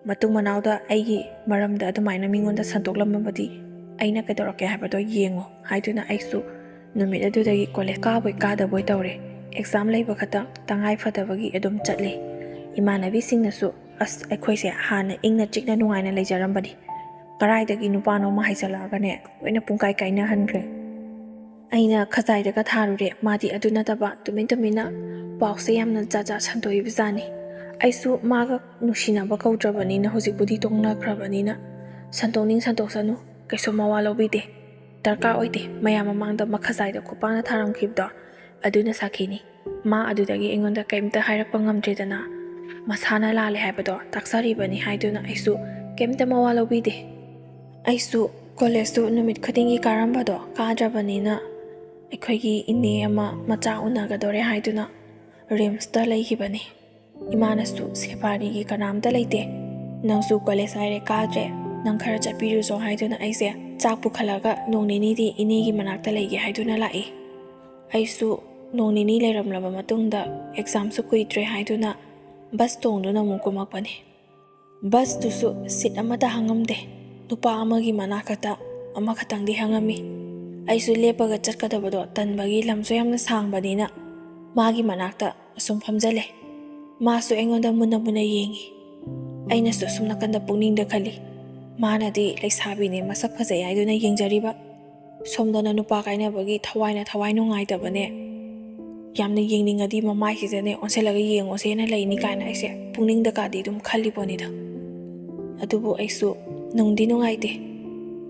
ꯃꯇꯨꯡ ꯃꯅꯥꯎꯗ ꯑꯩꯒꯤ ꯃꯔꯝꯗ ꯑꯗꯨꯃꯥꯏꯅ ꯃꯤꯉꯣꯟꯗ ꯁꯟꯗꯣꯛꯂꯝꯃꯕꯗꯤ ꯑꯩꯅ ꯀꯩꯗꯧꯔꯛꯀꯦ ꯍꯥꯏꯕꯗꯣ ꯌꯦꯡꯉꯣ ꯍꯥꯏꯗꯨꯅ ꯑꯩꯁꯨ ꯅꯨꯃꯤꯠ ꯑꯗꯨꯗꯒꯤ ꯀꯣꯂꯦꯖ ꯀꯥꯕꯣꯏ ꯀꯥꯗꯕꯣꯏ ꯇꯧꯔꯦ꯫ ꯑꯦꯛꯖꯥꯝ ꯂꯩꯕ ꯈꯛꯇ ꯇꯉꯥꯏ ꯐꯗꯕꯒꯤ ꯑꯗꯨꯝ ꯆꯠꯂꯦ꯫ ꯏꯃꯥꯟꯅꯕꯤꯁꯤꯡꯅꯁꯨ, "ꯑꯁ, ꯑꯩꯈꯣꯏꯁꯦ ꯍꯥꯟꯅ ꯏꯪꯅ ꯆꯤꯛꯅ ꯅꯨꯡꯉꯥꯏꯅ ꯂꯩꯖꯔꯝꯕꯅꯤ, ꯀꯔꯥꯏꯗꯒꯤ ꯅꯨꯄꯥꯅꯣ ꯑꯃ ꯍꯥꯏꯖꯜꯂꯛꯑꯒꯅꯦ ꯂꯣꯏꯅ ꯄꯨꯡꯀꯥꯏ ꯀꯥꯏꯅꯍꯟꯈ꯭ꯔꯦ"꯫ ꯑꯩꯅ ꯈꯖꯥꯏꯗꯒ ꯊꯥꯔꯨꯔꯦ꯫ ꯃꯥꯗꯤ ꯑꯗꯨ ꯅꯠꯇꯕ ꯇꯨꯃꯤꯟ ꯇꯨꯃꯤꯟꯅ ꯄꯥꯎꯁꯦ ꯌꯥꯝꯅ ꯖꯥꯠ ꯖꯥꯠ ꯁꯟꯗꯣꯛꯏꯕꯖꯥꯠꯅꯤ꯫ ꯑꯩꯁꯨ ꯃꯥꯒ ꯅꯨꯡꯁꯤꯅꯕ ꯀꯧꯗ꯭ꯔꯕꯅꯤꯅ, ꯍꯧꯖꯤꯛꯄꯨꯗꯤ ꯇꯣꯛꯅꯈ꯭ꯔꯕꯅꯤꯅ, ꯁꯟꯗꯣꯛꯅꯤꯡ ꯁꯟꯗꯣꯛꯁꯅꯨ, ꯀꯩꯁꯨ ꯃꯋꯥ ꯂꯧꯕꯤꯗꯦ꯫ ꯗꯔꯀꯥꯔ ꯑꯣꯏꯗꯦ꯫ ꯃꯌꯥꯝ ꯃꯃꯥꯡꯗ ꯃꯈꯖꯥꯏꯗ ꯈꯨꯄꯥꯛꯅ ꯊꯥꯔꯝꯈꯤꯕꯗꯣ ꯑꯗꯨꯅ ꯁꯥꯈꯤꯅꯤ꯫ ꯃꯥ ꯑꯗꯨꯗꯒꯤ ꯑꯩꯉꯣꯟꯗ ꯀꯩꯝꯇ ꯍꯥꯏꯔꯛꯄ ꯉꯝꯗ꯭ꯔꯦꯗꯅ, ꯃꯁꯥꯅ ꯂꯥꯜꯂꯦ ꯍꯥꯏꯕꯗꯣ ꯇꯥꯛꯆꯔꯤꯕꯅꯤ ꯍꯥꯏꯗꯨꯅ ꯑꯩꯁꯨ ꯀꯩꯝꯇ ꯃꯋꯥ ꯂꯧꯕꯤꯗꯦ꯫ ꯑꯩꯁꯨ ꯀꯣꯂꯦꯖꯇꯨ ꯅꯨꯃꯤꯠ ꯈꯨꯗꯤꯡꯒꯤ ꯀꯥꯔꯝꯕꯗꯣ ꯀꯥꯗ꯭ꯔꯕꯅꯤꯅ, ꯑꯩꯈꯣꯏꯒꯤ ꯏꯅꯦ ꯑꯃ ꯃꯆꯥ ꯎꯅꯒꯗꯣꯔꯦ ꯍꯥꯏꯗꯨꯅ ꯔꯤꯝꯁꯇ ꯂꯩꯈꯤꯕꯅꯤ꯫ ꯏꯃꯥꯅꯁꯨ, "ꯁꯦꯕꯥꯔꯤꯒꯤ ꯀꯅꯥꯝꯇ ꯂꯩꯇꯦ, ꯅꯪꯁꯨ ꯀꯣꯂꯦꯖ ꯍꯥꯏꯔꯦ ꯀꯥꯗ꯭ꯔꯦ, ꯅꯪ ꯈꯔ ꯆꯠꯄꯤꯔꯨꯆꯣ" ꯍꯥꯏꯗꯨꯅ ꯑꯩꯁꯦ ꯆꯥꯛ ꯄꯨꯈꯠꯂꯒ ꯅꯣꯡ ꯅꯤꯅꯤꯗꯤ ꯏꯅꯦꯒꯤ ꯃꯅꯥꯛꯇ ꯂꯩꯒꯦ ꯍꯥꯏꯗꯨꯅ ꯂꯥꯛꯏ꯫ ꯑꯩꯁꯨ ꯅꯣꯡ ꯅꯤꯅꯤ ꯂꯩꯔꯝꯂꯕ ꯃꯇꯨꯡꯗ ꯑꯦꯛꯖꯥꯝꯁꯨ ꯀꯨꯏꯗ꯭ꯔꯦ ꯍꯥꯏꯗꯨꯅ ꯕꯁ ꯇꯣꯡꯗꯨꯅ ꯑꯃꯨꯛ ꯀꯨꯝꯃꯛꯄꯅꯤ꯫ ꯕꯁꯇꯨꯁꯨ ꯁꯤꯠ ꯑꯃꯠꯇ ꯍꯥꯡꯉꯝꯗꯦ꯫ ꯅꯨꯄꯥ ꯑꯃꯒꯤ ꯃꯅꯥꯛ ꯈꯛꯇ ꯑꯃꯈꯛꯇꯪꯗꯤ ꯍꯥꯡꯉꯝꯃꯤ꯫ ꯑꯩꯁꯨ ꯂꯦꯞꯄꯒ ꯆꯠꯀꯗꯕꯗꯣ ꯇꯟꯕꯒꯤ ꯂꯝꯁꯨ ꯌꯥꯝꯅ ꯁꯥꯡꯕꯅꯤꯅ ꯃꯥꯒꯤ ꯃꯅꯥꯛꯇ ꯑꯁꯨꯝ ꯐꯝꯖꯜꯂꯦ꯫ ꯃꯥꯁꯨ ꯑꯩꯉꯣꯟꯗ ꯃꯨꯟꯅ ꯃꯨꯟꯅ ꯌꯦꯡꯉꯤ꯫ ꯑꯩꯅꯁꯨ ꯑꯁꯨꯝ ꯅꯥꯀꯟꯗ ꯄꯨꯛꯅꯤꯡꯗ ꯈꯜꯂꯤ, ꯃꯥꯅꯗꯤ ꯂꯩꯁꯥꯕꯤꯅꯦ, ꯃꯁꯛ ꯐꯖꯩ ꯍꯥꯏꯗꯨꯅ ꯌꯦꯡꯖꯔꯤꯕ, ꯁꯣꯝꯗꯅ ꯅꯨꯄꯥ ꯀꯥꯏꯅꯕꯒꯤ ꯊꯋꯥꯏꯅ ꯊꯋꯥꯏ ꯅꯨꯡꯉꯥꯏꯇꯕꯅꯦ, ꯌꯥꯝꯅ ꯌꯦꯡꯅꯤꯡꯉꯗꯤ ꯃꯃꯥꯏꯁꯤꯗꯅꯦ ꯑꯣꯟꯁꯤꯜꯂꯒ ꯌꯦꯡꯉꯣꯁꯦꯅ ꯂꯩꯅꯤ ꯀꯥꯏꯅ ꯑꯩꯁꯦ ꯄꯨꯛꯅꯤꯡꯗꯀꯥꯗꯤ ꯑꯗꯨꯝ ꯈꯜꯂꯤ ꯄꯣꯠꯅꯤꯗ꯫ ꯑꯗꯨꯕꯨ ꯑꯩꯁꯨ ꯅꯨꯡꯗꯤ ꯅꯨꯡꯉꯥꯏꯇꯦ꯫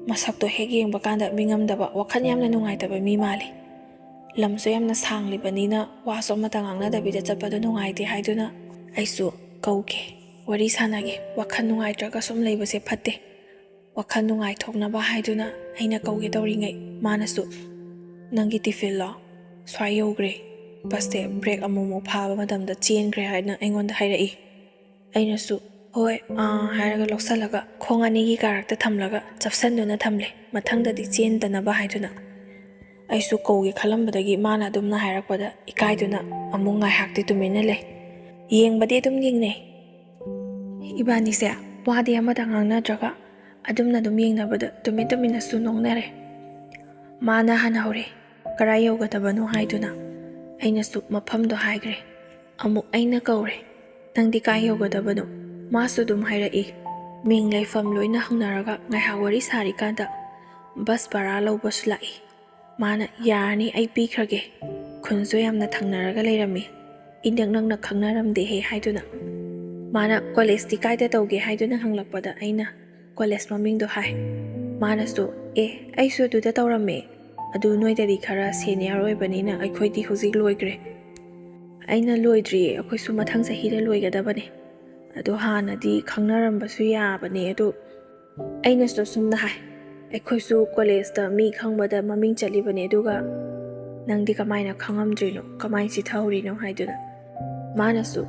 ꯃꯁꯛꯇꯣ ꯍꯦꯛ ꯌꯦꯡꯕ ꯀꯥꯟꯗ ꯃꯤꯉꯝꯗꯕ, ꯋꯥꯈꯜ ꯌꯥꯝꯅ ꯅꯨꯡꯉꯥꯏꯇꯕ ꯃꯤ ꯃꯥꯜꯂꯤ꯫ ꯂꯝꯁꯨ ꯌꯥꯝꯅ ꯁꯥꯡꯂꯤꯕꯅꯤꯅ ꯋꯥꯁꯨ ꯑꯃꯠꯇ ꯉꯥꯡꯅꯗꯕꯤꯗ ꯆꯠꯄꯗꯣ ꯅꯨꯡꯉꯥꯏꯇꯦ ꯍꯥꯏꯗꯨꯅ ꯑꯩꯁꯨ ꯀꯧꯒꯦ, ꯋꯥꯔꯤ ꯁꯥꯟꯅꯒꯦ꯫ ꯋꯥꯈꯜ ꯅꯨꯡꯉꯥꯏꯇ꯭ꯔꯒ ꯁꯨꯝ ꯂꯩꯕꯁꯦ ꯐꯠꯇꯦ꯫ ꯋꯥꯈꯜ ꯅꯨꯡꯉꯥꯏꯊꯣꯛꯅꯕ ꯍꯥꯏꯗꯨꯅ ꯑꯩꯅ ꯀꯧꯒꯦ ꯇꯧꯔꯤꯉꯩ ꯃꯥꯅꯁꯨ, "ꯅꯪꯒꯤ ꯇꯤꯐꯤꯟꯂꯣ? ꯁ꯭ꯋꯥꯏ ꯌꯧꯈ꯭ꯔꯦ꯫ ꯕꯁꯁꯦ ꯕ꯭ꯔꯦꯛ ꯑꯃꯨꯛꯃꯨꯛ ꯐꯥꯕ ꯃꯇꯝꯗ ꯆꯦꯟꯈ꯭ꯔꯦ" ꯍꯥꯏꯅ ꯑꯩꯉꯣꯟꯗ ꯍꯥꯏꯔꯛꯏ꯫ ꯑꯩꯅꯁꯨ, "ꯍꯣꯏ, ꯑꯥ" ꯍꯥꯏꯔꯒ ꯂꯧꯁꯜꯂꯒ ꯈꯣꯡ ꯑꯅꯤꯒꯤ ꯀꯥꯔꯛꯇ ꯊꯝꯂꯒ ꯆꯞꯁꯟꯗꯨꯅ ꯊꯝꯂꯦ, ꯃꯊꯪꯗꯗꯤ ꯆꯦꯟꯗꯅꯕ ꯍꯥꯏꯗꯨꯅ꯫ ꯑꯩꯁꯨ ꯀꯧꯒꯦ ꯈꯜꯂꯝꯕꯗꯒꯤ ꯃꯥꯅ ꯑꯗꯨꯝꯅ ꯍꯥꯏꯔꯛꯄꯗ ꯏꯀꯥꯏꯗꯨꯅ ꯑꯃꯨꯛ ꯉꯥꯏꯍꯥꯛꯇꯤ ꯇꯨꯃꯤꯟꯅ ꯂꯩ꯫ ꯌꯦꯡꯕꯗꯤ ꯑꯗꯨꯝ ꯌꯦꯡꯅꯩ꯫ ꯏꯕꯥꯅꯤꯁꯦ ꯋꯥꯗꯤ ꯑꯃꯇ ꯉꯥꯡꯅꯗ꯭ꯔꯒ ꯑꯗꯨꯝꯅ ꯑꯗꯨꯝ ꯌꯦꯡꯅꯕꯗ ꯇꯨꯃꯤꯟ ꯇꯨꯃꯤꯟꯅꯁꯨ ꯅꯣꯛꯅꯔꯦ꯫ ꯃꯥꯅ ꯍꯥꯟꯅ ꯍꯧꯔꯦ, "ꯀꯔꯥꯏ ꯌꯧꯒꯗꯕꯅꯣ?" ꯍꯥꯏꯗꯨꯅ꯫ ꯑꯩꯅꯁꯨ ꯃꯐꯝꯗꯣ ꯍꯥꯏꯈ꯭ꯔꯦ꯫ ꯑꯃꯨꯛ ꯑꯩꯅ ꯀꯧꯔꯦ, "ꯅꯪꯗꯤ ꯀꯥꯏ ꯌꯧꯒꯗꯕꯅꯣ?" ꯃꯥꯁꯨ ꯑꯗꯨꯝ ꯍꯥꯏꯔꯛꯏ꯫ ꯃꯤꯡ ꯂꯩꯐꯝ ꯂꯣꯏꯅ ꯍꯪꯅꯔꯒ ꯉꯥꯏꯍꯥꯛ ꯋꯥꯔꯤ ꯁꯥꯔꯤꯀꯥꯟꯗ ꯕꯁ ꯚꯔꯥ ꯂꯧꯕꯁꯨ ꯂꯥꯛꯏ꯫ ꯃꯥꯅ, "ꯌꯥꯔꯅꯤ, ꯑꯩ ꯄꯤꯈ꯭ꯔꯒꯦ꯫ ꯈꯨꯟꯁꯨ ꯌꯥꯝꯅ ꯊꯪꯅꯔꯒ ꯂꯩꯔꯝꯃꯤ꯫ ꯏꯅꯛ ꯅꯛꯅ ꯈꯪꯅꯔꯝꯗꯦꯍꯦ" ꯍꯥꯏꯗꯨꯅ꯫ ꯃꯥꯅ, "ꯀꯣꯂꯦꯖꯇꯤ ꯀꯥꯏꯗ ꯇꯧꯒꯦ?" ꯍꯥꯏꯗꯨꯅ ꯍꯪꯂꯛꯄꯗ ꯑꯩꯅ ꯀꯣꯂꯦꯖ ꯃꯃꯤꯡꯗꯣ ꯍꯥꯏ꯫ ꯃꯥꯅꯁꯨ, "ꯑꯦ, ꯑꯩꯁꯨ ꯑꯗꯨꯗ ꯇꯧꯔꯝꯃꯦ꯫ ꯑꯗꯨ ꯅꯣꯏꯗꯗꯤ ꯈꯔ ꯁꯦꯅꯤꯌꯔ ꯑꯣꯏꯕꯅꯤꯅ ꯑꯩꯈꯣꯏꯗꯤ ꯍꯧꯖꯤꯛ ꯂꯣꯏꯈ꯭ꯔꯦ꯫ ꯑꯩꯅ ꯂꯣꯏꯗ꯭ꯔꯤꯌꯦ, ꯑꯩꯈꯣꯏꯁꯨ ꯃꯊꯪ ꯆꯍꯤꯗ ꯂꯣꯏꯒꯗꯕꯅꯦ꯫ ꯑꯗꯣ ꯍꯥꯟꯅꯗꯤ ꯈꯪꯅꯔꯝꯕꯁꯨ ꯌꯥꯕꯅꯦ, ꯑꯗꯣ ꯑꯩꯅꯁꯨ ꯁꯨꯝꯅ ꯍꯥꯏ, ꯑꯩꯈꯣꯏꯁꯨ ꯀꯣꯂꯦꯖꯇ ꯃꯤ ꯈꯪꯕꯗ ꯃꯃꯤꯡ ꯆꯠꯂꯤꯕꯅꯦ, ꯑꯗꯨꯒ ꯅꯪꯗꯤ ꯀꯃꯥꯏꯅ ꯈꯪꯉꯝꯗ꯭ꯔꯤꯅꯣ, ꯀꯃꯥꯏꯅ ꯆꯤꯊꯍꯧꯔꯤꯅꯣ?" ꯍꯥꯏꯗꯨꯅ꯫ ꯃꯥꯅꯁꯨ,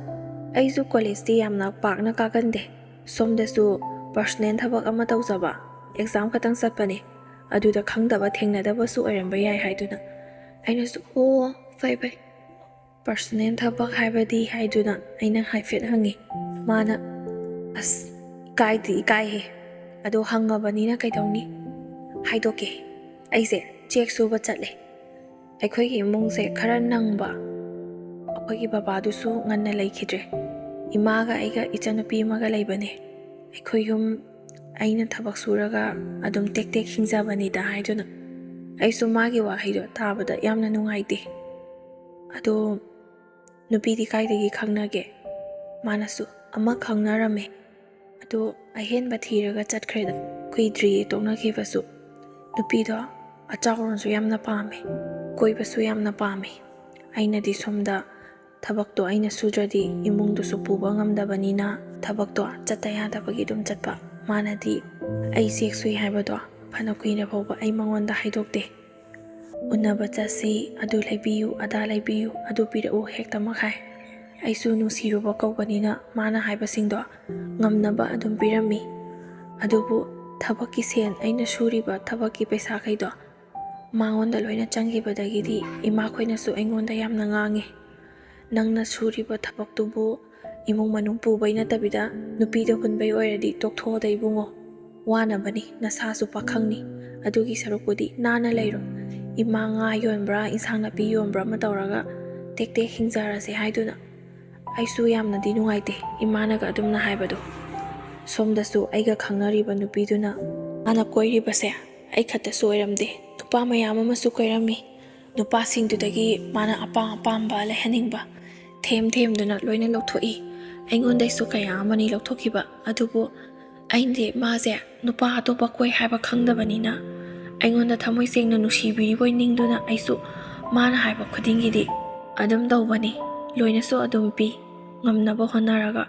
"ꯑꯩꯁꯨ ꯀꯣꯂꯦꯖꯇꯤ ꯌꯥꯝꯅ ꯄꯥꯛꯅ ꯀꯥꯒꯟꯗꯦ, ꯁꯣꯝꯗꯁꯨ ꯄꯔꯁꯅꯦꯜ ꯊꯕꯛ ꯑꯃ ꯇꯧꯖꯕ, ꯑꯦꯛꯖꯥꯝ ꯈꯛꯇꯪ ꯆꯠꯄꯅꯦ, ꯑꯗꯨꯗ ꯈꯪꯗꯕ ꯊꯦꯡꯅꯗꯕꯁꯨ ꯑꯣꯏꯔꯝꯕ ꯌꯥꯏ" ꯍꯥꯏꯗꯨꯅ꯫ ꯑꯩꯅꯁꯨ, "ꯑꯣ, ꯐꯩ ꯐꯩ, ꯄꯔꯁꯅꯦꯜ ꯊꯕꯛ ꯍꯥꯏꯕꯗꯤ?" ꯍꯥꯏꯗꯨꯅ ꯑꯩꯅ ꯍꯥꯏꯐꯦꯠ ꯍꯪꯉꯤ꯫ ꯃꯥꯅ, "ꯑꯁ, ꯏꯀꯥꯏꯗꯤ ꯏꯀꯥꯏꯍꯦ, ꯑꯗꯣ ꯍꯪꯉꯕꯅꯤꯅ ꯀꯩꯗꯧꯅꯤ? ꯍꯥꯏꯗꯣꯛꯀꯦ꯫ ꯑꯩꯁꯦ ꯆꯦꯛ ꯁꯨꯕ ꯆꯠꯂꯦ꯫ ꯑꯩꯈꯣꯏꯒꯤ ꯏꯃꯨꯡꯁꯦ ꯈꯔ ꯅꯪꯕ, ꯑꯩꯈꯣꯏꯒꯤ ꯕꯕꯥꯗꯨꯁꯨ ꯉꯟꯅ ꯂꯩꯈꯤꯗ꯭ꯔꯦ꯫ ꯏꯃꯥꯒ ꯑꯩꯒ ꯏꯆꯟꯅꯨꯄꯤ ꯑꯃꯒ ꯂꯩꯕꯅꯦ꯫ ꯑꯩꯈꯣꯏ ꯌꯨꯝ ꯑꯩꯅ ꯊꯕꯛ ꯁꯨꯔꯒ ꯑꯗꯨꯝ ꯇꯦꯛ ꯇꯦꯛ ꯍꯤꯡꯖꯕꯅꯤꯗ" ꯍꯥꯏꯗꯨꯅ꯫ ꯑꯩꯁꯨ ꯃꯥꯒꯤ ꯋꯥꯍꯩꯗꯣ ꯇꯥꯕꯗ ꯌꯥꯝꯅ ꯅꯨꯡꯉꯥꯏꯇꯦ꯫ "ꯑꯗꯣ ꯅꯨꯄꯤꯗꯤ ꯀꯥꯏꯗꯒꯤ ꯈꯪꯅꯒꯦ?" ꯃꯥꯅꯁꯨ, "ꯑꯃ ꯈꯪꯅꯔꯝꯃꯦ, ꯑꯗꯣ ꯑꯍꯦꯟꯕ ꯊꯤꯔꯒ ꯆꯠꯈ꯭ꯔꯦꯗ, ꯀꯨꯏꯗ꯭ꯔꯤꯌꯦ ꯇꯣꯛꯅꯈꯤꯕꯁꯨ꯫ ꯅꯨꯄꯤꯗꯣ ꯑꯆꯥꯎꯔꯣꯟꯁꯨ ꯌꯥꯝꯅ ꯄꯥꯝꯃꯦ, ꯀꯣꯏꯕꯁꯨ ꯌꯥꯝꯅ ꯄꯥꯝꯃꯦ꯫ ꯑꯩꯅꯗꯤ ꯁꯣꯝꯗ ꯊꯕꯛꯇꯣ ꯑꯩꯅ ꯁꯨꯗ꯭ꯔꯗꯤ ꯏꯃꯨꯡꯗꯨꯁꯨ ꯄꯨꯕ ꯉꯝꯗꯕꯅꯤꯅ ꯊꯕꯛꯇꯣ ꯆꯠꯇ ꯌꯥꯗꯕꯒꯤ ꯑꯗꯨꯝ ꯆꯠꯄ꯫ ꯃꯥꯅꯗꯤ ꯑꯩ ꯆꯦꯛ ꯁꯨꯏ ꯍꯥꯏꯕꯗꯣ ꯐꯅ ꯀꯨꯏꯔ ꯐꯥꯎꯕ ꯑꯩ ꯃꯉꯣꯟꯗ ꯍꯥꯏꯗꯣꯛꯇꯦ꯫ ꯎꯅꯕ ꯆꯠꯁꯤ, ꯑꯗꯨ ꯂꯩꯕꯤꯌꯨ, ꯑꯗꯥ ꯂꯩꯕꯤꯌꯨ, ꯑꯗꯨ ꯄꯤꯔꯛꯎ ꯍꯦꯛꯇꯃꯛ ꯍꯥꯏ꯫ ꯑꯩꯁꯨ ꯅꯨꯡꯁꯤꯔꯨꯕ ꯀꯧꯕꯅꯤꯅ ꯃꯥꯅ ꯍꯥꯏꯕꯁꯤꯡꯗꯣ ꯉꯝꯅꯕ ꯑꯗꯨꯝ ꯄꯤꯔꯝꯃꯤ꯫ ꯑꯗꯨꯕꯨ ꯊꯕꯛꯀꯤ ꯁꯦꯟ, ꯑꯩꯅ ꯁꯨꯔꯤꯕ ꯊꯕꯛꯀꯤ ꯄꯩꯁꯥꯈꯩꯗꯣ ꯃꯉꯣꯟꯗ ꯂꯣꯏꯅ ꯆꯪꯈꯤꯕꯗꯒꯤꯗꯤ ꯏꯃꯥꯈꯣꯏꯅꯁꯨ ꯑꯩꯉꯣꯟꯗ ꯌꯥꯝꯅ ꯉꯥꯡꯉꯤ꯫ "ꯅꯪꯅ ꯁꯨꯔꯤꯕ ꯊꯕꯛꯇꯨꯕꯨ ꯏꯃꯨꯡ ꯃꯅꯨꯡ ꯄꯨꯕꯩ ꯅꯠꯇꯕꯤꯗ ꯅꯨꯄꯤꯗ ꯍꯨꯟꯕꯩ ꯑꯣꯏꯔꯗꯤ ꯇꯣꯛꯊꯣꯛꯑꯣꯗ ꯏꯕꯨꯡꯉꯣ꯫ ꯋꯥꯅꯕꯅꯤ, ꯅꯁꯥꯁꯨ ꯄꯥꯈꯪꯅꯤ꯫ ꯑꯗꯨꯒꯤ ꯁꯔꯨꯛꯄꯨꯗꯤ ꯅꯥꯟꯅ ꯂꯩꯔꯣ꯫ ꯏꯃꯥ ꯉꯥ ꯌꯣꯟꯕ꯭ꯔꯥ, ꯏꯟꯁꯥꯡ ꯅꯥꯄꯤ ꯌꯣꯟꯕ꯭ꯔꯥ ꯑꯃ ꯇꯧꯔꯒ ꯇꯦꯛ ꯇꯦꯛ ꯍꯤꯡꯖꯔꯁꯦ" ꯍꯥꯏꯗꯨꯅ꯫ ꯑꯩꯁꯨ ꯌꯥꯝꯅꯗꯤ ꯅꯨꯡꯉꯥꯏꯇꯦ ꯏꯃꯥꯅꯒ ꯑꯗꯨꯝꯅ ꯍꯥꯏꯕꯗꯣ꯫ ꯁꯣꯝꯗꯁꯨ ꯑꯩꯒ ꯈꯪꯅꯔꯤꯕ ꯅꯨꯄꯤꯗꯨꯅ ꯃꯥꯅ ꯀꯣꯏꯔꯤꯕꯁꯦ ꯑꯩ ꯈꯛꯇꯁꯨ ꯑꯣꯏꯔꯝꯗꯦ, ꯅꯨꯄꯥ ꯃꯌꯥꯝ ꯑꯃꯁꯨ ꯀꯣꯏꯔꯝꯃꯤ꯫ ꯅꯨꯄꯥꯁꯤꯡꯗꯨꯗꯒꯤ ꯃꯥꯅ ꯑꯄꯥꯝ ꯑꯄꯥꯝꯕ ꯂꯩꯍꯟꯅꯤꯡꯕ ꯊꯦꯝ ꯊꯦꯝꯗꯨꯅ ꯂꯣꯏꯅ ꯂꯧꯊꯣꯛꯏ꯫ ꯑꯩꯉꯣꯟꯗꯩꯁꯨ ꯀꯌꯥ ꯑꯃꯅꯤ ꯂꯧꯊꯣꯛꯈꯤꯕ꯫ ꯑꯗꯨꯕꯨ ꯑꯩꯅꯗꯤ ꯃꯥꯁꯦ ꯅꯨꯄꯥ ꯑꯇꯣꯞꯄ ꯀꯣꯏ ꯍꯥꯏꯕ ꯈꯪꯗꯕꯅꯤꯅ, ꯑꯩꯉꯣꯟꯗ ꯊꯃꯣꯏ ꯁꯦꯡꯅ ꯅꯨꯡꯁꯤꯕꯤꯔꯤꯕꯣꯏ ꯅꯤꯡꯗꯨꯅ ꯑꯩꯁꯨ ꯃꯥꯅ ꯍꯥꯏꯕ ꯈꯨꯗꯤꯡꯒꯤꯗꯤ ꯑꯗꯨꯝ ꯇꯧꯕꯅꯤ꯫ ꯂꯣꯏꯅꯁꯨ ꯑꯗꯨꯝ ꯄꯤ, ꯉꯝꯅꯕ ꯍꯣꯠꯅꯔꯒ꯫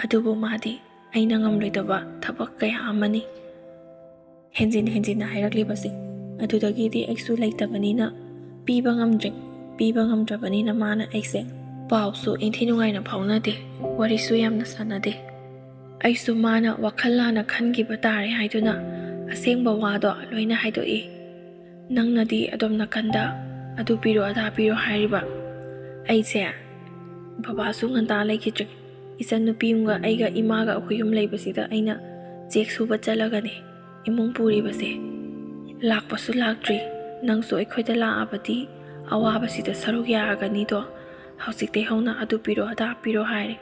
ꯑꯗꯨꯕꯨ ꯃꯥꯗꯤ ꯑꯩꯅ ꯉꯝꯂꯣꯏꯗꯕ ꯊꯕꯛ ꯀꯌꯥ ꯑꯃꯅꯤ ꯍꯦꯟꯖꯤꯟ ꯍꯦꯟꯖꯤꯟꯅ ꯍꯥꯏꯔꯛꯂꯤꯕꯁꯦ꯫ ꯑꯗꯨꯗꯒꯤꯗꯤ ꯑꯩꯁꯨ ꯂꯩꯇꯕꯅꯤꯅ ꯄꯤꯕ ꯉꯝꯗ꯭ꯔꯦ꯫ ꯄꯤꯕ ꯉꯝꯗ꯭ꯔꯕꯅꯤꯅ ꯃꯥꯅ ꯑꯩꯁꯦ ꯄꯥꯎꯁꯨ ꯏꯟꯊꯤ ꯅꯨꯡꯉꯥꯏꯅ ꯐꯥꯎꯅꯗꯦ, ꯋꯥꯔꯤꯁꯨ ꯌꯥꯝꯅ ꯁꯥꯟꯅꯗꯦ꯫ ꯑꯩꯁꯨ ꯃꯥꯅ ꯋꯥꯈꯜ ꯂꯥꯟꯅ ꯈꯟꯈꯤꯕ ꯇꯥꯔꯦ ꯍꯥꯏꯗꯨꯅ ꯑꯁꯦꯡꯕ ꯋꯥꯗꯣ ꯂꯣꯏꯅ ꯍꯥꯏꯗꯣꯛꯏ꯫ "ꯅꯪꯅꯗꯤ ꯑꯗꯣꯝ ꯅꯥꯀꯟꯗ ꯑꯗꯨ ꯄꯤꯔꯣ ꯑꯗꯥ ꯄꯤꯔꯣ ꯍꯥꯏꯔꯤꯕ꯫ ꯑꯩꯁꯦ ꯕꯕꯥꯁꯨ ꯉꯟꯇꯥ ꯂꯩꯈꯤꯗ꯭ꯔꯦ꯫ ꯏꯆꯟ ꯅꯨꯄꯤ ꯑꯃꯒ ꯑꯩꯒ ꯏꯃꯥꯒ ꯑꯩꯈꯣꯏ ꯑꯍꯨꯝ ꯂꯩꯕꯁꯤꯗ ꯑꯩꯅ ꯆꯦꯛ ꯁꯨꯕ ꯆꯠꯂꯒꯅꯦ ꯏꯃꯨꯡ ꯄꯨꯔꯤꯕꯁꯦ꯫ ꯂꯥꯛꯄꯁꯨ ꯂꯥꯛꯇ꯭ꯔꯤ꯫ ꯅꯪꯁꯨ ꯑꯩꯈꯣꯏꯗ ꯂꯥꯛꯑꯕꯗꯤ ꯑꯋꯥꯕꯁꯤꯗ ꯁꯔꯨꯛ ꯌꯥꯔꯒꯅꯤꯗꯣ꯫ ꯍꯧꯖꯤꯛꯇꯩ ꯍꯧꯅ ꯑꯗꯨ ꯄꯤꯔꯣ ꯑꯗꯥ ꯄꯤꯔꯣ" ꯍꯥꯏꯔꯦ꯫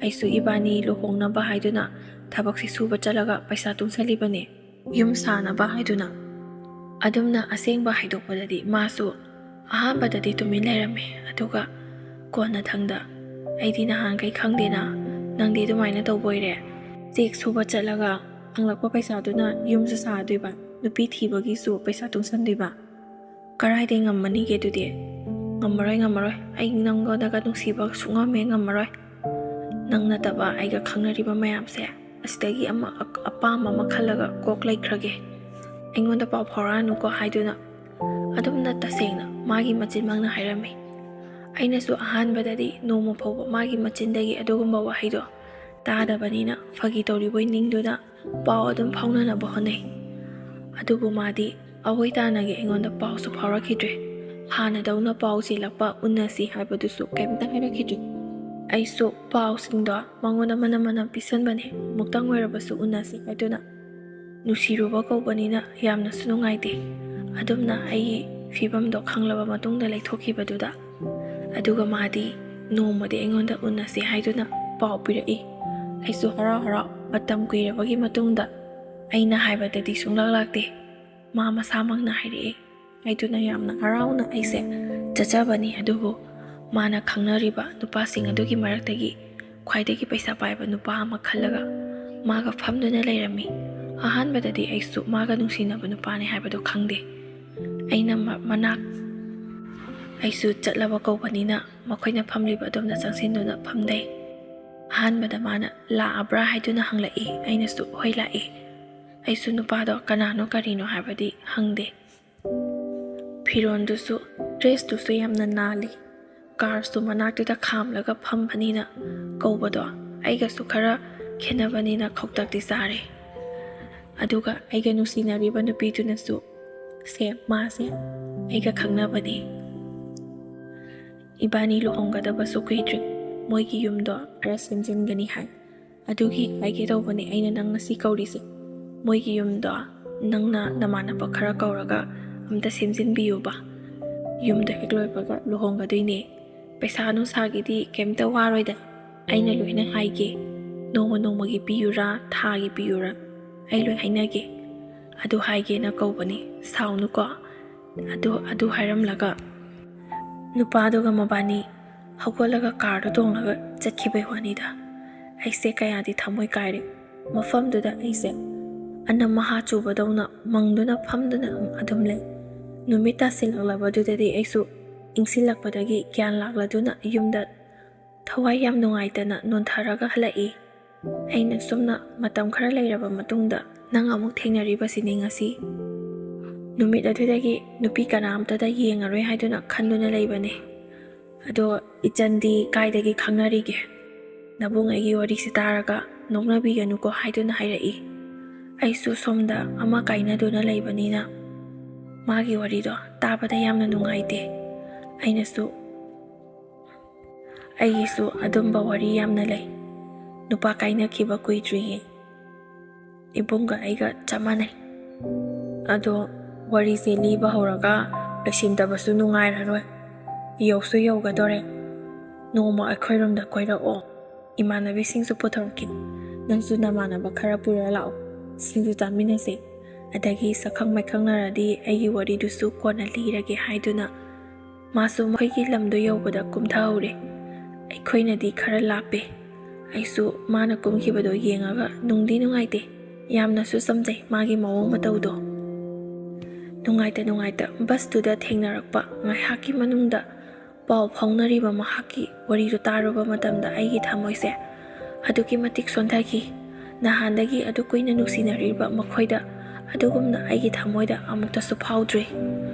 ꯑꯩꯁꯨ ꯏꯕꯥꯅꯤ ꯂꯨꯍꯣꯡꯅꯕ ꯍꯥꯏꯗꯨꯅ ꯊꯕꯛꯁꯦ ꯁꯨꯕ ꯆꯠꯂꯒ ꯄꯩꯁꯥ ꯇꯨꯡꯁꯜꯂꯤꯕꯅꯦ, ꯌꯨꯝ ꯁꯥꯅꯕ ꯍꯥꯏꯗꯨꯅ꯫ ꯑꯗꯨꯝꯅ ꯑꯁꯦꯡꯕ ꯍꯥꯏꯗꯣꯛꯄꯗꯗꯤ ꯃꯥꯁꯨ ꯑꯍꯥꯟꯕꯗꯗꯤ ꯇꯨꯃꯤꯟ ꯂꯩꯔꯝꯃꯦ, ꯑꯗꯨꯒ ꯀꯣꯟꯅꯊꯪꯗ, "ꯑꯩꯗꯤ ꯅꯍꯥꯟꯈꯩ ꯈꯪꯗꯦꯅ, ꯅꯪꯗꯤ ꯑꯗꯨꯃꯥꯏꯅ ꯇꯧꯕ ꯑꯣꯏꯔꯦ꯫ ꯆꯦꯛ ꯁꯨꯕ ꯆꯠꯂꯒ ꯐꯪꯂꯛꯄ ꯄꯩꯁꯥꯗꯨꯅ ꯌꯨꯝꯁꯨ ꯁꯥꯗꯣꯏꯕ, ꯅꯨꯄꯤ ꯊꯤꯕꯒꯤꯁꯨ ꯄꯩꯁꯥ ꯇꯨꯡꯁꯟꯗꯣꯏꯕ꯫ ꯀꯔꯥꯏꯗꯩ ꯉꯝꯃꯅꯤꯒꯦ ꯑꯗꯨꯗꯤ? ꯉꯝꯃꯔꯣꯏ, ꯉꯝꯃꯔꯣꯏ꯫ ꯑꯩ ꯅꯪꯉꯣꯟꯗꯒ ꯅꯨꯡꯁꯤꯕ ꯁꯨꯡꯉꯝ ꯍꯦꯛ ꯉꯝꯃꯔꯣꯏ꯫ ꯅꯪ ꯅꯠꯇꯕ ꯑꯩꯒ ꯈꯪꯅꯔꯤꯕ ꯃꯌꯥꯝꯁꯦ ꯑꯁꯤꯗꯒꯤ ꯑꯃ ꯑ-, ꯑꯄꯥꯝꯕ ꯑꯃ ꯈꯜꯂꯒ ꯀꯣꯛ ꯂꯩꯈ꯭ꯔꯒꯦ꯫ ꯑꯩꯉꯣꯟꯗ ꯄꯥꯎ ꯐꯥꯎꯔꯛꯑꯅꯨꯀꯣ" ꯍꯥꯏꯗꯨꯅ ꯑꯗꯨꯝꯅ ꯇꯁꯦꯡꯅ ꯃꯥꯒꯤ ꯃꯆꯤꯟꯃꯛꯅ ꯍꯥꯏꯔꯝꯃꯤ꯫ ꯑꯩꯅꯁꯨ ꯑꯍꯥꯟꯕꯗꯗꯤ ꯅꯣꯡꯃ ꯐꯥꯎꯕ ꯃꯥꯒꯤ ꯃꯆꯤꯟꯗꯒꯤ ꯑꯗꯨꯒꯨꯝꯕ ꯋꯥꯍꯩꯗꯣ ꯇꯥꯗꯕꯅꯤꯅ ꯐꯥꯒꯤ ꯇꯧꯔꯤꯕꯣꯏ ꯅꯤꯡꯗꯨꯅ ꯄꯥꯎ ꯑꯗꯨꯝ ꯐꯥꯎꯅꯅꯕ ꯍꯣꯠꯅꯩ꯫ ꯑꯗꯨꯕꯨ ꯃꯥꯗꯤ ꯑꯑꯣꯏ ꯇꯥꯅꯒꯤ ꯑꯩꯉꯣꯟꯗ ꯄꯥꯎꯁꯨ ꯐꯥꯎꯔꯛꯈꯤꯗ꯭ꯔꯦ꯫ ꯍꯥꯟꯅꯗꯧꯅ ꯄꯥꯎ ꯆꯦꯜꯂꯛꯄ, ꯎꯅꯁꯤ ꯍꯥꯏꯕꯗꯨꯁꯨ ꯀꯩꯝꯇ ꯍꯥꯏꯔꯛꯈꯤꯗ꯭ꯔꯤ꯫ ꯑꯩꯁꯨ ꯄꯥꯎꯁꯤꯡꯗꯣ ꯃꯉꯣꯟꯗ ꯃꯅꯝ ꯃꯅꯝ ꯄꯤꯁꯟꯕꯅꯦ, ꯑꯃꯨꯛꯇꯪ ꯑꯣꯏꯔꯕꯁꯨ ꯎꯅꯁꯤ ꯍꯥꯏꯗꯨꯅ꯫ ꯅꯨꯡꯁꯤꯔꯨꯕ ꯀꯧꯕꯅꯤꯅ ꯌꯥꯝꯅꯁꯨ ꯅꯨꯡꯉꯥꯏꯇꯦ꯫ ꯑꯗꯨꯝꯅ ꯑꯩꯒꯤ ꯐꯤꯕꯝꯗꯣ ꯈꯪꯂꯕ ꯃꯇꯨꯡꯗ ꯂꯩꯊꯣꯛꯈꯤꯕꯗꯨꯗ꯫ ꯑꯗꯨꯒ ꯃꯥꯗꯤ ꯅꯣꯡꯃꯗꯤ ꯑꯩꯉꯣꯟꯗ ꯎꯅꯁꯤ ꯍꯥꯏꯗꯨꯅ ꯄꯥꯎ ꯄꯤꯔꯛꯏ꯫ ꯑꯩꯁꯨ ꯍꯔꯥꯎ ꯍꯔꯥꯎ ꯃꯇꯝ ꯀꯨꯏꯔꯕꯒꯤ ꯃꯇꯨꯡꯗ ꯑꯩꯅ ꯍꯥꯏꯕꯗꯗꯤ ꯁꯨꯡꯂꯥꯛ ꯂꯥꯛꯇꯦ꯫ ꯃꯥ ꯃꯁꯥꯃꯛꯅ ꯍꯥꯏꯔꯛꯑꯦ꯫ ꯍꯥꯏꯗꯨꯅ ꯌꯥꯝꯅ ꯍꯔꯥꯎꯅ ꯑꯩꯁꯦ ꯆꯠꯆꯕꯅꯤ꯫ ꯑꯗꯨꯕꯨ ꯃꯥꯅ ꯈꯪꯅꯔꯤꯕ ꯅꯨꯄꯥꯁꯤꯡ ꯑꯗꯨꯒꯤ ꯃꯔꯛꯇꯒꯤ ꯈ꯭ꯋꯥꯏꯗꯒꯤ ꯄꯩꯁꯥ ꯄꯥꯏꯕ ꯅꯨꯄꯥ ꯑꯃ ꯈꯜꯂꯒ ꯃꯥꯒ ꯐꯝꯗꯨꯅ ꯂꯩꯔꯝꯃꯤ꯫ ꯑꯍꯥꯟꯕꯗꯗꯤ ꯑꯩꯁꯨ ꯃꯥꯒ ꯅꯨꯡꯁꯤꯅꯕ ꯅꯨꯄꯥꯅꯤ ꯍꯥꯏꯕꯗꯣ ꯈꯪꯗꯦ꯫ ꯑꯩꯅ ꯃ-, ꯃꯅꯥꯛ, ꯑꯩꯁꯨ ꯆꯠꯂꯕ ꯀꯧꯕꯅꯤꯅ ꯃꯈꯣꯏꯅ ꯐꯝꯂꯤꯕ ꯑꯗꯣꯝꯗ ꯆꯪꯁꯤꯟꯗꯨꯅ ꯐꯝꯗꯩ꯫ ꯑꯍꯥꯟꯕꯗ ꯃꯥꯅ "ꯂꯥꯛꯑꯕ꯭ꯔꯥ?" ꯍꯥꯏꯗꯨꯅ ꯍꯪꯂꯛꯏ꯫ ꯑꯩꯅꯁꯨ "ꯍꯣꯏ, ꯂꯥꯛꯑꯦ"꯫ ꯑꯩꯁꯨ ꯅꯨꯄꯥꯗꯣ ꯀꯅꯥꯅꯣ ꯀꯔꯤꯅꯣ ꯍꯥꯏꯕꯗꯤ ꯍꯪꯗꯦ꯫ ꯐꯤꯔꯣꯟꯗꯨꯁꯨ, ꯗ꯭ꯔꯦꯁꯇꯨꯁꯨ ꯌꯥꯝꯅ ꯅꯥꯜꯂꯤ꯫ ꯀꯥꯔꯁꯨ ꯃꯅꯥꯛꯇꯨꯗ ꯈꯥꯝꯂꯒ ꯐꯝꯕꯅꯤꯅ ꯀꯧꯕꯗꯣ ꯑꯩꯒꯁꯨ ꯈꯔ ꯈꯦꯠꯅꯕꯅꯤꯅ ꯈꯧꯇꯛꯇꯤ ꯆꯥꯔꯦ꯫ ꯑꯗꯨꯒ ꯑꯩꯒ ꯅꯨꯡꯁꯤꯅꯔꯤꯕ ꯅꯨꯄꯤꯗꯨꯅꯁꯨ, "ꯁꯦ, ꯃꯥꯁꯦ ꯑꯩꯒ ꯈꯪꯅꯕꯅꯤ꯫ ꯏꯕꯥꯅꯤ ꯂꯨꯍꯣꯡꯒꯗꯕꯁꯨ ꯀꯨꯏꯗ꯭ꯔꯤ꯫ ꯃꯣꯏꯒꯤ ꯌꯨꯝꯗꯣ ꯈꯔ ꯁꯦꯝꯖꯤꯟꯒꯅꯤ ꯍꯥꯏ꯫ ꯑꯗꯨꯒꯤ ꯍꯥꯏꯒꯦ ꯇꯧꯕꯅꯦ ꯑꯩꯅ ꯅꯪ ꯉꯁꯤ ꯀꯧꯔꯤꯁꯦ꯫ ꯃꯣꯏꯒꯤ ꯌꯨꯝꯗꯣ ꯅꯪꯅ ꯅꯃꯥꯟꯅꯕ ꯈꯔ ꯀꯧꯔꯒ ꯑꯝꯇ ꯁꯦꯝꯖꯤꯟꯕꯤꯌꯨꯕ꯫ ꯌꯨꯝꯗꯣ ꯍꯦꯛ ꯂꯣꯏꯕꯒ ꯂꯨꯍꯣꯡꯒꯗꯣꯏꯅꯦ꯫ ꯄꯩꯁꯥ ꯅꯨꯡꯁꯥꯒꯤꯗꯤ ꯀꯩꯝꯇ ꯋꯥꯔꯣꯏꯗ꯫ ꯑꯩꯅ ꯂꯣꯏꯅ ꯍꯥꯏꯒꯦ꯫ ꯅꯣꯡꯃ ꯅꯣꯡꯃꯒꯤ ꯄꯤꯌꯨꯔꯥ, ꯊꯥꯒꯤ ꯄꯤꯌꯨꯔꯥ, ꯑꯩ ꯂꯣꯏ ꯍꯥꯏꯅꯒꯦ꯫ ꯑꯗꯨ ꯍꯥꯏꯒꯦꯅ ꯀꯧꯕꯅꯤ, ꯁꯥꯎꯅꯨꯀꯣ"꯫ ꯑꯗꯨ, ꯑꯗꯨ ꯍꯥꯏꯔꯝꯂꯒ ꯅꯨꯄꯥꯗꯨꯒ ꯃꯕꯥꯅꯤ ꯍꯧꯒꯠꯂꯒ ꯀꯥꯔꯗꯨ ꯇꯣꯡꯂꯒ ꯆꯠꯈꯤꯕꯩ ꯋꯥꯅꯤꯗ꯫ ꯑꯩꯁꯦ ꯀꯌꯥꯗꯤ ꯊꯃꯣꯏ ꯀꯥꯏꯔꯦ꯫ ꯃꯐꯝꯗꯨꯗ ꯑꯩꯁꯦ ꯑꯅꯝ ꯑꯍꯥ ꯆꯨꯕꯗꯧꯅ ꯃꯪꯗꯨꯅ ꯐꯝꯗꯨꯅ ꯑꯗꯨꯝ ꯂꯩ꯫ ꯅꯨꯃꯤꯠ ꯇꯥꯁꯤꯜꯂꯛꯂꯕꯗꯨꯗꯗꯤ ꯑꯩꯁꯨ ꯏꯪꯁꯤꯜꯂꯛꯄꯗꯒꯤ ꯒ꯭ꯌꯥꯟ ꯂꯥꯛꯂꯗꯨꯅ ꯌꯨꯝꯗ ꯊꯋꯥꯏ ꯌꯥꯝ ꯅꯨꯡꯉꯥꯏꯇꯅ ꯅꯣꯟꯊꯔꯒ ꯍꯜꯂꯛꯏ꯫ ꯑꯩꯅ ꯁꯨꯝꯅ ꯃꯇꯝ ꯈꯔ ꯂꯩꯔꯕ ꯃꯇꯨꯡꯗ ꯅꯪ ꯑꯃꯨꯛ ꯊꯦꯡꯅꯔꯤꯕꯁꯤꯅꯤ ꯉꯁꯤ꯫ ꯅꯨꯃꯤꯠ ꯑꯗꯨꯗꯒꯤ ꯅꯨꯄꯤ ꯀꯅꯥꯝꯇꯗ ꯌꯦꯡꯉꯔꯣꯏ ꯍꯥꯏꯗꯨꯅ ꯈꯟꯗꯨꯅ ꯂꯩꯕꯅꯦ꯫ ꯑꯗꯣ ꯏꯆꯟꯗꯤ ꯀꯥꯏꯗꯒꯤ ꯈꯪꯅꯔꯤꯒꯦ? ꯅꯕꯨꯡ ꯑꯩꯒꯤ ꯋꯥꯔꯤꯁꯤ ꯇꯥꯔꯒ ꯅꯣꯛꯅꯕꯤꯒꯅꯨꯀꯣ ꯍꯥꯏꯗꯨꯅ ꯍꯥꯏꯔꯛꯏ꯫ ꯑꯩꯁꯨ ꯁꯣꯝꯗ ꯑꯃ ꯀꯥꯏꯅꯗꯨꯅ ꯂꯩꯕꯅꯤꯅ ꯃꯥꯒꯤ ꯋꯥꯔꯤꯗꯣ ꯇꯥꯕꯗ ꯌꯥꯝꯅ ꯅꯨꯡꯉꯥꯏꯇꯦ꯫ ꯑꯩꯅꯁꯨ, ꯑꯩꯒꯤꯁꯨ ꯑꯗꯨꯝꯕ ꯋꯥꯔꯤ ꯌꯥꯝꯅ ꯂꯩ꯫ ꯅꯨꯄꯥ ꯀꯥꯏꯅꯈꯤꯕ ꯀꯨꯏꯗ꯭ꯔꯤꯌꯦ꯫ ꯏꯕꯨꯡꯒ ꯑꯩꯒ ꯆꯞ ꯃꯥꯟꯅꯩ꯫ ꯑꯗꯣ ꯋꯥꯔꯤꯁꯦ ꯂꯤꯕ ꯍꯧꯔꯒ ꯂꯣꯏꯁꯤꯟꯗꯕꯁꯨ ꯅꯨꯡꯉꯥꯏꯔꯔꯣꯏ꯫ ꯌꯧꯁꯨ ꯌꯧꯒꯗꯣꯔꯦ꯫ ꯅꯣꯡꯃ ꯑꯩꯈꯣꯏꯔꯣꯝꯗ ꯀꯣꯏꯔꯛꯑꯣ꯫ ꯏꯃꯥꯟꯅꯕꯤꯁꯤꯡꯁꯨ ꯄꯨꯊꯣꯔꯛꯀꯦ꯫ ꯅꯪꯁꯨ ꯅꯃꯥꯟꯅꯕ ꯈꯔ ꯄꯨꯔ ꯂꯥꯛꯑꯣ꯫ ꯁꯤꯡꯖꯨ ꯆꯥꯃꯤꯟꯅꯁꯦ꯫ ꯑꯗꯒꯤ ꯁꯛꯈꯪ ꯃꯥꯏꯈꯪꯅꯔꯗꯤ ꯑꯩꯒꯤ ꯋꯥꯔꯤꯗꯨꯁꯨ ꯀꯣꯟꯅ ꯂꯤꯔꯒꯦ ꯍꯥꯏꯗꯨꯅ ꯃꯥꯁꯨ ꯃꯈꯣꯏꯒꯤ ꯂꯝꯗꯣ ꯌꯧꯕꯗ ꯀꯨꯝꯊꯍꯧꯔꯦ꯫ ꯑꯩꯈꯣꯏꯅꯗꯤ ꯈꯔ ꯂꯥꯞꯄꯦ꯫ ꯑꯩꯁꯨ ꯃꯥꯅ ꯀꯨꯝꯈꯤꯕꯗꯣ ꯌꯦꯡꯉꯒ ꯅꯨꯡꯗꯤ ꯅꯨꯡꯉꯥꯏꯇꯦ꯫ ꯌꯥꯝꯅꯁꯨ ꯆꯝꯖꯩ ꯃꯥꯒꯤ ꯃꯑꯣꯡ ꯃꯇꯧꯗꯣ꯫ ꯅꯨꯡꯉꯥꯏꯇ ꯅꯨꯡꯉꯥꯏꯇ ꯕꯁꯇꯨꯗ ꯊꯦꯡꯅꯔꯛꯄ꯫ ꯉꯥꯏꯍꯥꯛꯀꯤ ꯃꯅꯨꯡꯗ ꯄꯥꯎ ꯐꯥꯎꯅꯔꯤꯕ ꯃꯍꯥꯛꯀꯤ ꯋꯥꯔꯤꯗꯨ ꯇꯥꯔꯨꯕ ꯃꯇꯝꯗ ꯑꯩꯒꯤ ꯊꯃꯣꯏꯁꯦ ꯑꯗꯨꯛꯀꯤ ꯃꯇꯤꯛ ꯁꯣꯟꯊꯈꯤ꯫ ꯅꯍꯥꯟꯗꯒꯤ ꯑꯗꯨꯛ ꯀꯨꯏꯅ ꯅꯨꯡꯁꯤꯅꯔꯤꯕ ꯃꯈꯣꯏꯗ ꯑꯗꯨꯒꯨꯝꯅ ꯑꯩꯒꯤ ꯊꯃꯣꯏꯗ ꯑꯃꯨꯛꯇꯁꯨ ꯐꯥꯎꯗ꯭ꯔꯤ꯫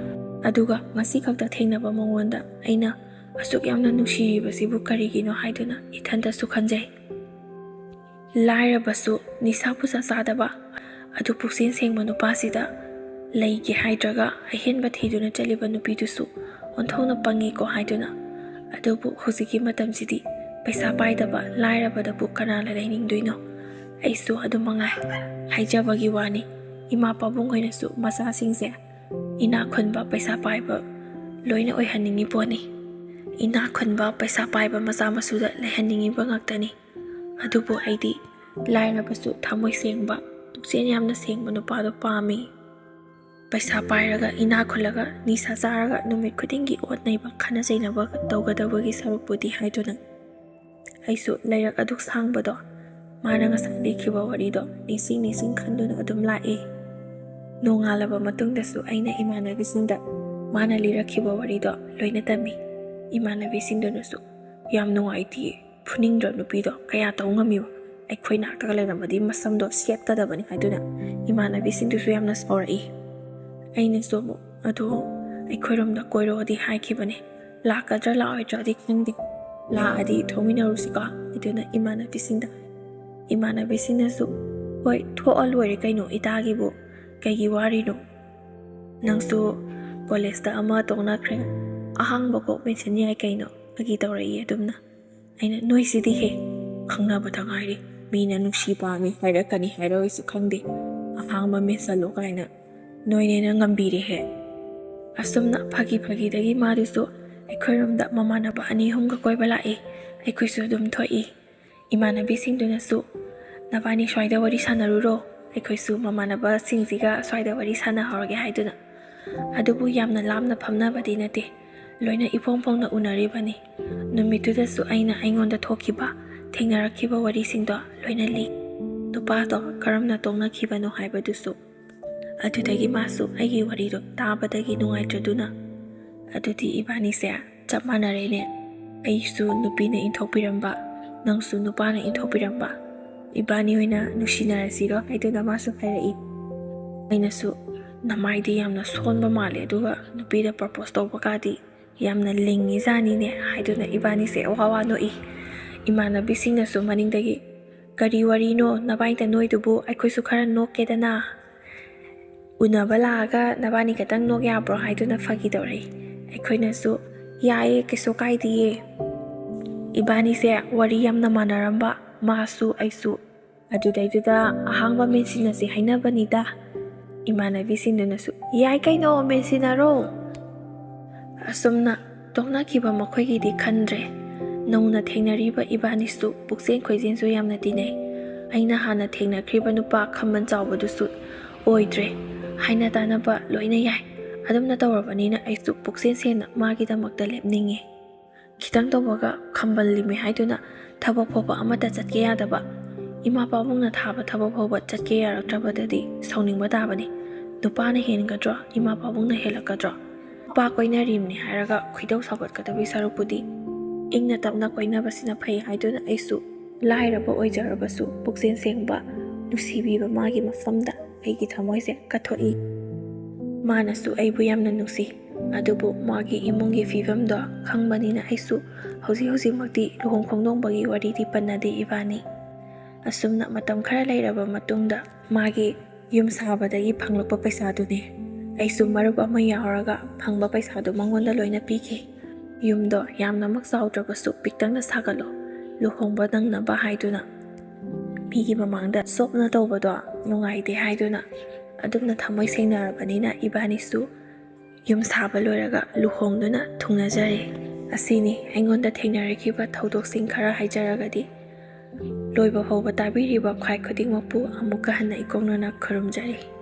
ꯑꯗꯨꯒ ꯉꯁꯤ ꯈꯛꯇ ꯊꯦꯡꯅꯕ ꯃꯉꯣꯟꯗ ꯑꯩꯅ ꯑꯁꯨꯛ ꯌꯥꯝꯅ ꯅꯨꯡꯁꯤꯔꯤꯕꯁꯤꯕꯨ ꯀꯔꯤꯒꯤꯅꯣ ꯍꯥꯏꯗꯨꯅ ꯏꯊꯟꯇꯁꯨ ꯈꯟꯖꯩ꯫ ꯂꯥꯏꯔꯕꯁꯨ ꯅꯤꯁꯥ ꯄꯨꯁꯥ ꯆꯥꯗꯕ, ꯑꯗꯨ ꯄꯨꯛꯆꯦꯜ ꯁꯦꯡꯕ ꯅꯨꯄꯥꯁꯤꯗ ꯂꯩꯒꯦ ꯍꯥꯏꯗ꯭ꯔꯒ ꯑꯍꯦꯟꯕ ꯊꯤꯗꯨꯅ ꯆꯠꯂꯤꯕ ꯅꯨꯄꯤꯗꯨꯁꯨ ꯑꯣꯟꯊꯣꯛꯅ ꯄꯪꯉꯤꯀꯣ ꯍꯥꯏꯗꯨꯅ꯫ ꯑꯗꯨꯕꯨ ꯍꯧꯖꯤꯛꯀꯤ ꯃꯇꯝꯁꯤꯗꯤ ꯄꯩꯁꯥ ꯄꯥꯏꯗꯕ ꯂꯥꯏꯔꯕꯗꯕꯨ ꯀꯅꯥꯅ ꯂꯩꯅꯤꯡꯗꯣꯏꯅꯣ? ꯑꯩꯁꯨ ꯑꯗꯨ ꯃꯉꯥꯏ꯫ ꯍꯥꯏꯖꯕꯒꯤ ꯋꯥꯅꯤ, ꯏꯃꯥ ꯄꯥꯕꯨꯡ ꯍꯣꯏꯅꯁꯨ ꯃꯆꯥꯁꯤꯡꯁꯦ ꯏꯅꯥꯛ ꯈꯨꯟꯕ, ꯄꯩꯁꯥ ꯄꯥꯏꯕ ꯂꯣꯏꯅ ꯑꯣꯏꯍꯟꯅꯤꯡꯉꯤ ꯄꯣꯠꯅꯤ꯫ ꯏꯅꯥꯛ ꯈꯨꯟꯕ, ꯄꯩꯁꯥ ꯄꯥꯏꯕ ꯃꯆꯥ ꯃꯁꯨꯗ ꯂꯩꯍꯟꯅꯤꯡꯉꯤꯕ ꯉꯥꯛꯇꯅꯤ꯫ ꯑꯗꯨꯕꯨ ꯑꯩꯗꯤ ꯂꯥꯏꯔꯕꯁꯨ ꯊꯃꯣꯏ ꯁꯦꯡꯕ, ꯄꯨꯛꯆꯦꯜ ꯌꯥꯝꯅ ꯁꯦꯡꯕ ꯅꯨꯄꯥꯗꯣ ꯄꯥꯝꯃꯤ꯫ ꯄꯩꯁꯥ ꯄꯥꯏꯔꯒ, ꯏꯅꯥꯛ ꯈꯨꯜꯂꯒ, ꯅꯤꯁꯥ ꯆꯥꯔꯒ ꯅꯨꯃꯤꯠ ꯈꯨꯗꯤꯡꯒꯤ ꯑꯣꯠ ꯅꯩꯕ, ꯈꯠꯅ ꯆꯩꯅꯕ ꯇꯧꯒꯗꯕꯒꯤ ꯁꯔꯨꯛꯄꯨꯗꯤ ꯍꯥꯏꯗꯨꯅ꯫ ꯑꯩꯁꯨ ꯂꯩꯔꯛ ꯑꯗꯨꯛ ꯁꯥꯡꯕꯗꯣ, ꯃꯥꯅ ꯉꯁꯥꯏ ꯂꯤꯈꯤꯕ ꯋꯥꯔꯤꯗꯣ ꯅꯤꯡꯁꯤꯡ ꯅꯤꯡꯁꯤꯡ ꯈꯟꯗꯨꯅ ꯑꯗꯨꯝ ꯂꯥꯛꯏ꯫ ꯅꯣꯡꯉꯥꯜꯂꯕ ꯃꯇꯨꯡꯗꯁꯨ ꯑꯩꯅ ꯏꯃꯥꯟꯅꯕꯤꯁꯤꯡꯗ ꯃꯥꯅ ꯂꯤꯔꯛꯈꯤꯕ ꯋꯥꯔꯤꯗꯣ ꯂꯣꯏꯅ ꯇꯝꯃꯤ꯫ ꯏꯃꯥꯟꯅꯕꯤꯁꯤꯡꯗꯨꯅꯁꯨ, "ꯌꯥꯝ ꯅꯨꯡꯉꯥꯏꯇꯤꯌꯦ, ꯐꯨꯅꯤꯡꯗ꯭ꯔꯣ ꯅꯨꯄꯤꯗꯣ? ꯀꯌꯥ ꯇꯧ ꯉꯝꯃꯤꯕ? ꯑꯩꯈꯣꯏ ꯅꯥꯛꯇꯒ ꯂꯩꯔꯝꯃꯗꯤ ꯃꯁꯝꯗꯣ ꯁꯦꯠꯀꯗꯕꯅꯤ" ꯍꯥꯏꯗꯨꯅ ꯏꯃꯥꯟꯅꯕꯤꯁꯤꯡꯗꯨꯁꯨ ꯌꯥꯝꯅ ꯁꯥꯎꯔꯛꯏ꯫ ꯑꯩꯅꯁꯨ ꯑꯃꯨꯛ, "ꯑꯗꯣ ꯑꯩꯈꯣꯏꯔꯣꯝꯗ ꯀꯣꯏꯔꯛꯑꯣꯗꯤ ꯍꯥꯏꯈꯤꯕꯅꯦ, ꯂꯥꯛꯀꯗ꯭ꯔꯥ ꯂꯥꯛꯑꯣꯏꯗ꯭ꯔꯥꯗꯤ ꯈꯪꯗꯦ, ꯂꯥꯛꯑꯗꯤ ꯊꯣꯛꯃꯤꯟꯅꯔꯨꯁꯤꯀꯣ" ꯍꯥꯏꯗꯨꯅ ꯏꯃꯥꯟꯅꯕꯤꯁꯤꯡꯗ꯫ ꯏꯃꯥꯟꯅꯕꯤꯁꯤꯡꯅꯁꯨ, "ꯍꯣꯏ, ꯊꯣꯛꯑ ꯂꯣꯏꯔꯦ ꯀꯩꯅꯣ, ꯏꯇꯥꯒꯤꯕꯨ ꯀꯩꯒꯤ ꯋꯥꯔꯤꯅꯣ?" "ꯅꯪꯁꯨ ꯀꯣꯂꯦꯖꯇ ꯑꯃ ꯇꯣꯛꯅꯈ꯭ꯔꯦ, ꯑꯍꯥꯡꯕ ꯀꯣꯛ ꯃꯦꯟꯁꯤꯟ ꯌꯥꯏ ꯀꯩꯅꯣ?" ꯐꯥꯒꯤ ꯇꯧꯔꯛꯏ ꯑꯗꯨꯝꯅ꯫ ꯑꯩꯅ, "ꯅꯣꯏꯁꯤꯗꯤ ꯍꯦ, ꯈꯪꯅꯕꯗ ꯉꯥꯏꯔꯤ, ꯃꯤꯅ ꯅꯨꯡꯁꯤ ꯄꯥꯝꯃꯤ ꯍꯥꯏꯔꯛꯀꯅꯤ ꯍꯥꯏꯔꯛꯑꯣꯏꯁꯨ ꯈꯪꯗꯦ, ꯑꯍꯥꯡꯕ ꯃꯦꯟꯁꯜꯂꯨ ꯀꯥꯏꯅ ꯅꯣꯏꯅꯦꯅ ꯉꯝꯕꯤꯔꯦꯍꯦ"꯫ ꯑꯁꯨꯝꯅ ꯐꯥꯒꯤ ꯐꯥꯒꯤꯗꯒꯤ ꯃꯥꯗꯨꯁꯨ ꯑꯩꯈꯣꯏꯔꯣꯝꯗ ꯃꯃꯥꯟꯅꯕ ꯑꯅꯤ ꯑꯍꯨꯝꯒ ꯀꯣꯏꯕ ꯂꯥꯛꯏ꯫ ꯑꯩꯈꯣꯏꯁꯨ ꯑꯗꯨꯝ ꯊꯣꯛꯏ꯫ ꯏꯃꯥꯟꯅꯕꯤꯁꯤꯡꯗꯨꯅꯁꯨ, "ꯅꯕꯥꯅꯤ ꯁ꯭ꯋꯥꯏꯗ ꯋꯥꯔꯤ ꯁꯥꯟꯅꯔꯨꯔꯣ, ꯑꯩꯈꯣꯏꯁꯨ ꯃꯃꯥꯟꯅꯕꯁꯤꯡꯁꯤꯒ ꯁ꯭ꯋꯥꯏꯗ ꯋꯥꯔꯤ ꯁꯥꯟꯅꯍꯧꯔꯒꯦ" ꯍꯥꯏꯗꯨꯅ꯫ ꯑꯗꯨꯕꯨ ꯌꯥꯝꯅ ꯂꯥꯞꯅ ꯐꯝꯅꯕꯗꯤ ꯅꯠꯇꯦ, ꯂꯣꯏꯅ ꯏꯐꯣꯡ ꯐꯣꯡꯅ ꯎꯅꯔꯤꯕꯅꯤ꯫ ꯅꯨꯃꯤꯠꯇꯨꯗꯁꯨ ꯑꯩꯅ ꯑꯩꯉꯣꯟꯗ ꯊꯣꯛꯈꯤꯕ, ꯊꯦꯡꯅꯔꯛꯈꯤꯕ ꯋꯥꯔꯤꯁꯤꯡꯗꯣ ꯂꯣꯏꯅ ꯂꯤ꯫ ꯅꯨꯄꯥꯗꯣ ꯀꯔꯝꯅ ꯇꯣꯛꯅꯈꯤꯕꯅꯣ ꯍꯥꯏꯕꯗꯨꯁꯨ꯫ ꯑꯗꯨꯗꯒꯤ ꯃꯥꯁꯨ ꯑꯩꯒꯤ ꯋꯥꯔꯤꯗꯣ ꯇꯥꯕꯗꯒꯤ ꯅꯨꯡꯉꯥꯏꯇ꯭ꯔꯗꯨꯅ, "ꯑꯗꯨꯗꯤ ꯏꯕꯥꯅꯤꯁꯦ ꯆꯞ ꯃꯥꯟꯅꯔꯦꯅꯦ, ꯑꯩꯁꯨ ꯅꯨꯄꯤꯅ ꯏꯟꯊꯣꯛꯄꯤꯔꯝꯕ, ꯅꯪꯁꯨ ꯅꯨꯄꯥꯅ ꯏꯟꯊꯣꯛꯄꯤꯔꯝꯕ, ꯏꯕꯥꯅꯤ ꯑꯣꯏꯅ ꯅꯨꯡꯁꯤꯅꯔꯁꯤꯔꯣ?" ꯍꯥꯏꯗꯨꯅ ꯃꯥꯁꯨ ꯍꯥꯏꯔꯛꯏ꯫ ꯑꯩꯅꯁꯨ, "ꯅꯃꯥꯏꯗꯤ ꯌꯥꯝꯅ ꯁꯣꯟꯕ ꯃꯥꯜꯂꯦ, ꯑꯗꯨꯒ ꯅꯨꯄꯤꯗ ꯄ꯭ꯔꯄꯣꯁ ꯇꯧꯕ ꯀꯥꯗꯤ ꯌꯥꯝꯅ ꯂꯤꯡꯉꯤꯖꯥꯠꯅꯤꯅꯦ" ꯍꯥꯏꯗꯨꯅ ꯏꯕꯥꯅꯤꯁꯦ ꯋꯥ ꯋꯥ ꯅꯣꯛꯏ꯫ ꯏꯃꯥꯟꯅꯕꯤꯁꯤꯡꯅꯁꯨ ꯃꯅꯤꯡꯗꯒꯤ, "ꯀꯔꯤ ꯋꯥꯔꯤꯅꯣ ꯅꯕꯥꯏꯇ ꯅꯣꯏꯗꯨꯕꯨ, ꯑꯩꯈꯣꯏꯁꯨ ꯈꯔ ꯅꯣꯛꯀꯦꯗꯅ? ꯎꯅꯕ ꯂꯥꯛꯑꯒ ꯅꯕꯥꯅꯤ ꯈꯛꯇꯪ ꯅꯣꯛ ꯌꯥꯕ꯭ꯔꯣ?" ꯍꯥꯏꯗꯨꯅ ꯐꯥꯒꯤ ꯇꯧꯔꯛꯏ꯫ ꯑꯩꯈꯣꯏꯅꯁꯨ, "ꯌꯥꯏꯌꯦ, ꯀꯩꯁꯨ ꯀꯥꯏꯗꯤꯌꯦ, ꯏꯕꯥꯅꯤꯁꯦ ꯋꯥꯔꯤ ꯌꯥꯝꯅ ꯃꯥꯟꯅꯔꯝꯕ, ꯃꯥꯁꯨ ꯑꯩꯁꯨ꯫ ꯑꯗꯨꯗꯩꯗꯨꯗ ꯑꯍꯥꯡꯕ ꯃꯦꯟꯁꯤꯟꯅꯁꯤ ꯍꯥꯏꯅꯕꯅꯤꯗ"꯫ ꯏꯃꯥꯟꯅꯕꯤꯁꯤꯡꯗꯨꯅꯁꯨ, "ꯌꯥꯏ ꯀꯩꯅꯣ, ꯃꯦꯟꯁꯤꯟꯅꯔꯣ"꯫ ꯑꯁꯨꯝꯅ ꯇꯣꯛꯅꯈꯤꯕ ꯃꯈꯣꯏꯒꯤꯗꯤ ꯈꯟꯗ꯭ꯔꯦ꯫ ꯅꯧꯅ ꯊꯦꯡꯅꯔꯤꯕ ꯏꯕꯥꯅꯤꯁꯨ ꯄꯨꯛꯆꯦꯟ ꯈꯣꯏꯖꯦꯟꯁꯨ ꯌꯥꯝꯅ ꯇꯤꯟꯅꯩ꯫ ꯑꯩꯅ ꯍꯥꯟꯅ ꯊꯦꯡꯅꯈ꯭ꯔꯤꯕ ꯅꯨꯄꯥ ꯈꯝꯕꯟ ꯆꯥꯎꯕꯗꯨꯁꯨ ꯑꯣꯏꯗ꯭ꯔꯦ꯫ ꯍꯥꯏꯅ ꯇꯥꯅꯕ ꯂꯣꯏꯅ ꯌꯥꯏ꯫ ꯑꯗꯨꯝꯅ ꯇꯧꯔꯕꯅꯤꯅ ꯑꯩꯁꯨ ꯄꯨꯛꯆꯦꯟ ꯁꯦꯡꯅ ꯃꯥꯒꯤꯗꯃꯛꯇ ꯂꯦꯞꯅꯤꯡꯉꯤ꯫ ꯈꯤꯇꯪ ꯇꯧꯕꯒ ꯈꯝꯕꯜꯂꯤꯃꯤ ꯍꯥꯏꯗꯨꯅ ꯊꯕꯛ ꯐꯥꯎꯕ ꯑꯃꯠꯇ ꯆꯠꯀꯦ ꯌꯥꯗꯕ, ꯏꯃꯥ ꯄꯥꯕꯨꯡꯅ ꯊꯥꯕ ꯊꯕꯛ ꯐꯥꯎꯕ ꯆꯠꯀꯦ ꯌꯥꯔꯛꯇ꯭ꯔꯕꯗꯗꯤ ꯁꯥꯎꯅꯤꯡꯕ ꯇꯥꯕꯅꯤ꯫ ꯅꯨꯄꯥꯅ ꯍꯦꯟꯒꯗ꯭ꯔꯣ? ꯏꯃꯥ ꯄꯥꯕꯨꯡꯅ ꯍꯦꯜꯂꯛꯀꯗ꯭ꯔꯣ? ꯅꯨꯄꯥ ꯀꯣꯏꯅꯔꯤꯕꯅꯤ ꯍꯥꯏꯔꯒ ꯈꯣꯏꯗꯧ ꯁꯥꯎꯒꯠꯀꯗꯕꯒꯤ ꯁꯔꯨꯛꯄꯨꯗꯤ ꯏꯪꯅ ꯇꯞꯅ ꯀꯣꯏꯅꯕꯁꯤꯅ ꯐꯩ ꯍꯥꯏꯗꯨꯅ ꯑꯩꯁꯨ ꯂꯥꯏꯔꯕ ꯑꯣꯏꯖꯔꯕꯁꯨ ꯄꯨꯛꯆꯦꯜ ꯁꯦꯡꯕ, ꯅꯨꯡꯁꯤꯕꯤꯕ ꯃꯥꯒꯤ ꯃꯐꯝꯗ ꯑꯩꯒꯤ ꯊꯃꯣꯏꯁꯦ ꯀꯠꯊꯣꯛꯏ꯫ ꯃꯥꯅꯁꯨ ꯑꯩꯕꯨ ꯌꯥꯝꯅ ꯅꯨꯡꯁꯤ꯫ ꯑꯗꯨꯕꯨ ꯃꯥꯒꯤ ꯏꯃꯨꯡꯒꯤ ꯐꯤꯕꯝꯗꯣ ꯈꯪꯕꯅꯤꯅ ꯑꯩꯁꯨ ꯍꯧꯖꯤꯛ ꯍꯧꯖꯤꯛꯃꯛꯇꯤ ꯂꯨꯍꯣꯡ ꯈꯣꯡꯗꯣꯡꯕꯒꯤ ꯋꯥꯔꯤꯗꯤ ꯄꯟꯅꯗꯦ ꯏꯕꯥꯅꯤ꯫ ꯑꯁꯨꯝꯅ ꯃꯇꯝ ꯈꯔ ꯂꯩꯔꯕ ꯃꯇꯨꯡꯗ ꯃꯥꯒꯤ ꯌꯨꯝ ꯁꯥꯕꯗꯒꯤ ꯐꯪꯂꯛꯄ ꯄꯩꯁꯥꯗꯨꯅꯦ ꯑꯩꯁꯨ ꯃꯔꯨꯞ ꯑꯃ ꯌꯥꯎꯔꯒ ꯐꯪꯕ ꯄꯩꯁꯥꯗꯨ ꯃꯉꯣꯟꯗ ꯂꯣꯏꯅ ꯄꯤꯈꯤ꯫ ꯌꯨꯝꯗꯣ ꯌꯥꯝꯅꯃꯛ ꯆꯥꯎꯗ꯭ꯔꯕꯁꯨ ꯄꯤꯛꯇꯛꯅ ꯁꯥꯒꯠꯂꯣ, ꯂꯨꯍꯣꯡꯕ ꯅꯪꯅꯕ ꯍꯥꯏꯗꯨꯅ ꯃꯤꯒꯤ ꯃꯃꯥꯡꯗ ꯆꯣꯞꯅ ꯇꯧꯕꯗꯣ ꯅꯨꯡꯉꯥꯏꯇꯦ ꯍꯥꯏꯗꯨꯅ ꯑꯗꯨꯝꯅ ꯊꯃꯣꯏ ꯁꯦꯡꯅꯔꯕꯅꯤꯅ ꯏꯕꯥꯅꯤꯁꯨ ꯌꯨꯝ ꯁꯥꯕ ꯂꯣꯏꯔꯒ ꯂꯨꯍꯣꯡꯗꯨꯅ ꯊꯨꯡꯅꯖꯔꯦ꯫ ꯑꯁꯤꯅꯤ ꯑꯩꯉꯣꯟꯗ ꯊꯦꯡꯅꯔꯛꯈꯤꯕ ꯊꯧꯗꯣꯛꯁꯤꯡ ꯈꯔ ꯍꯥꯏꯖꯔꯒꯗꯤ, ꯂꯣꯏꯕ ꯐꯥꯎꯕ ꯇꯥꯕꯤꯔꯤꯕ ꯈ꯭ꯋꯥꯏ ꯈꯨꯗꯤꯡꯃꯛꯄꯨ ꯑꯃꯨꯛꯀ ꯍꯟꯅ ꯏꯀꯣꯛꯅꯅ ꯈꯨꯔꯨꯝꯖꯔꯤ꯫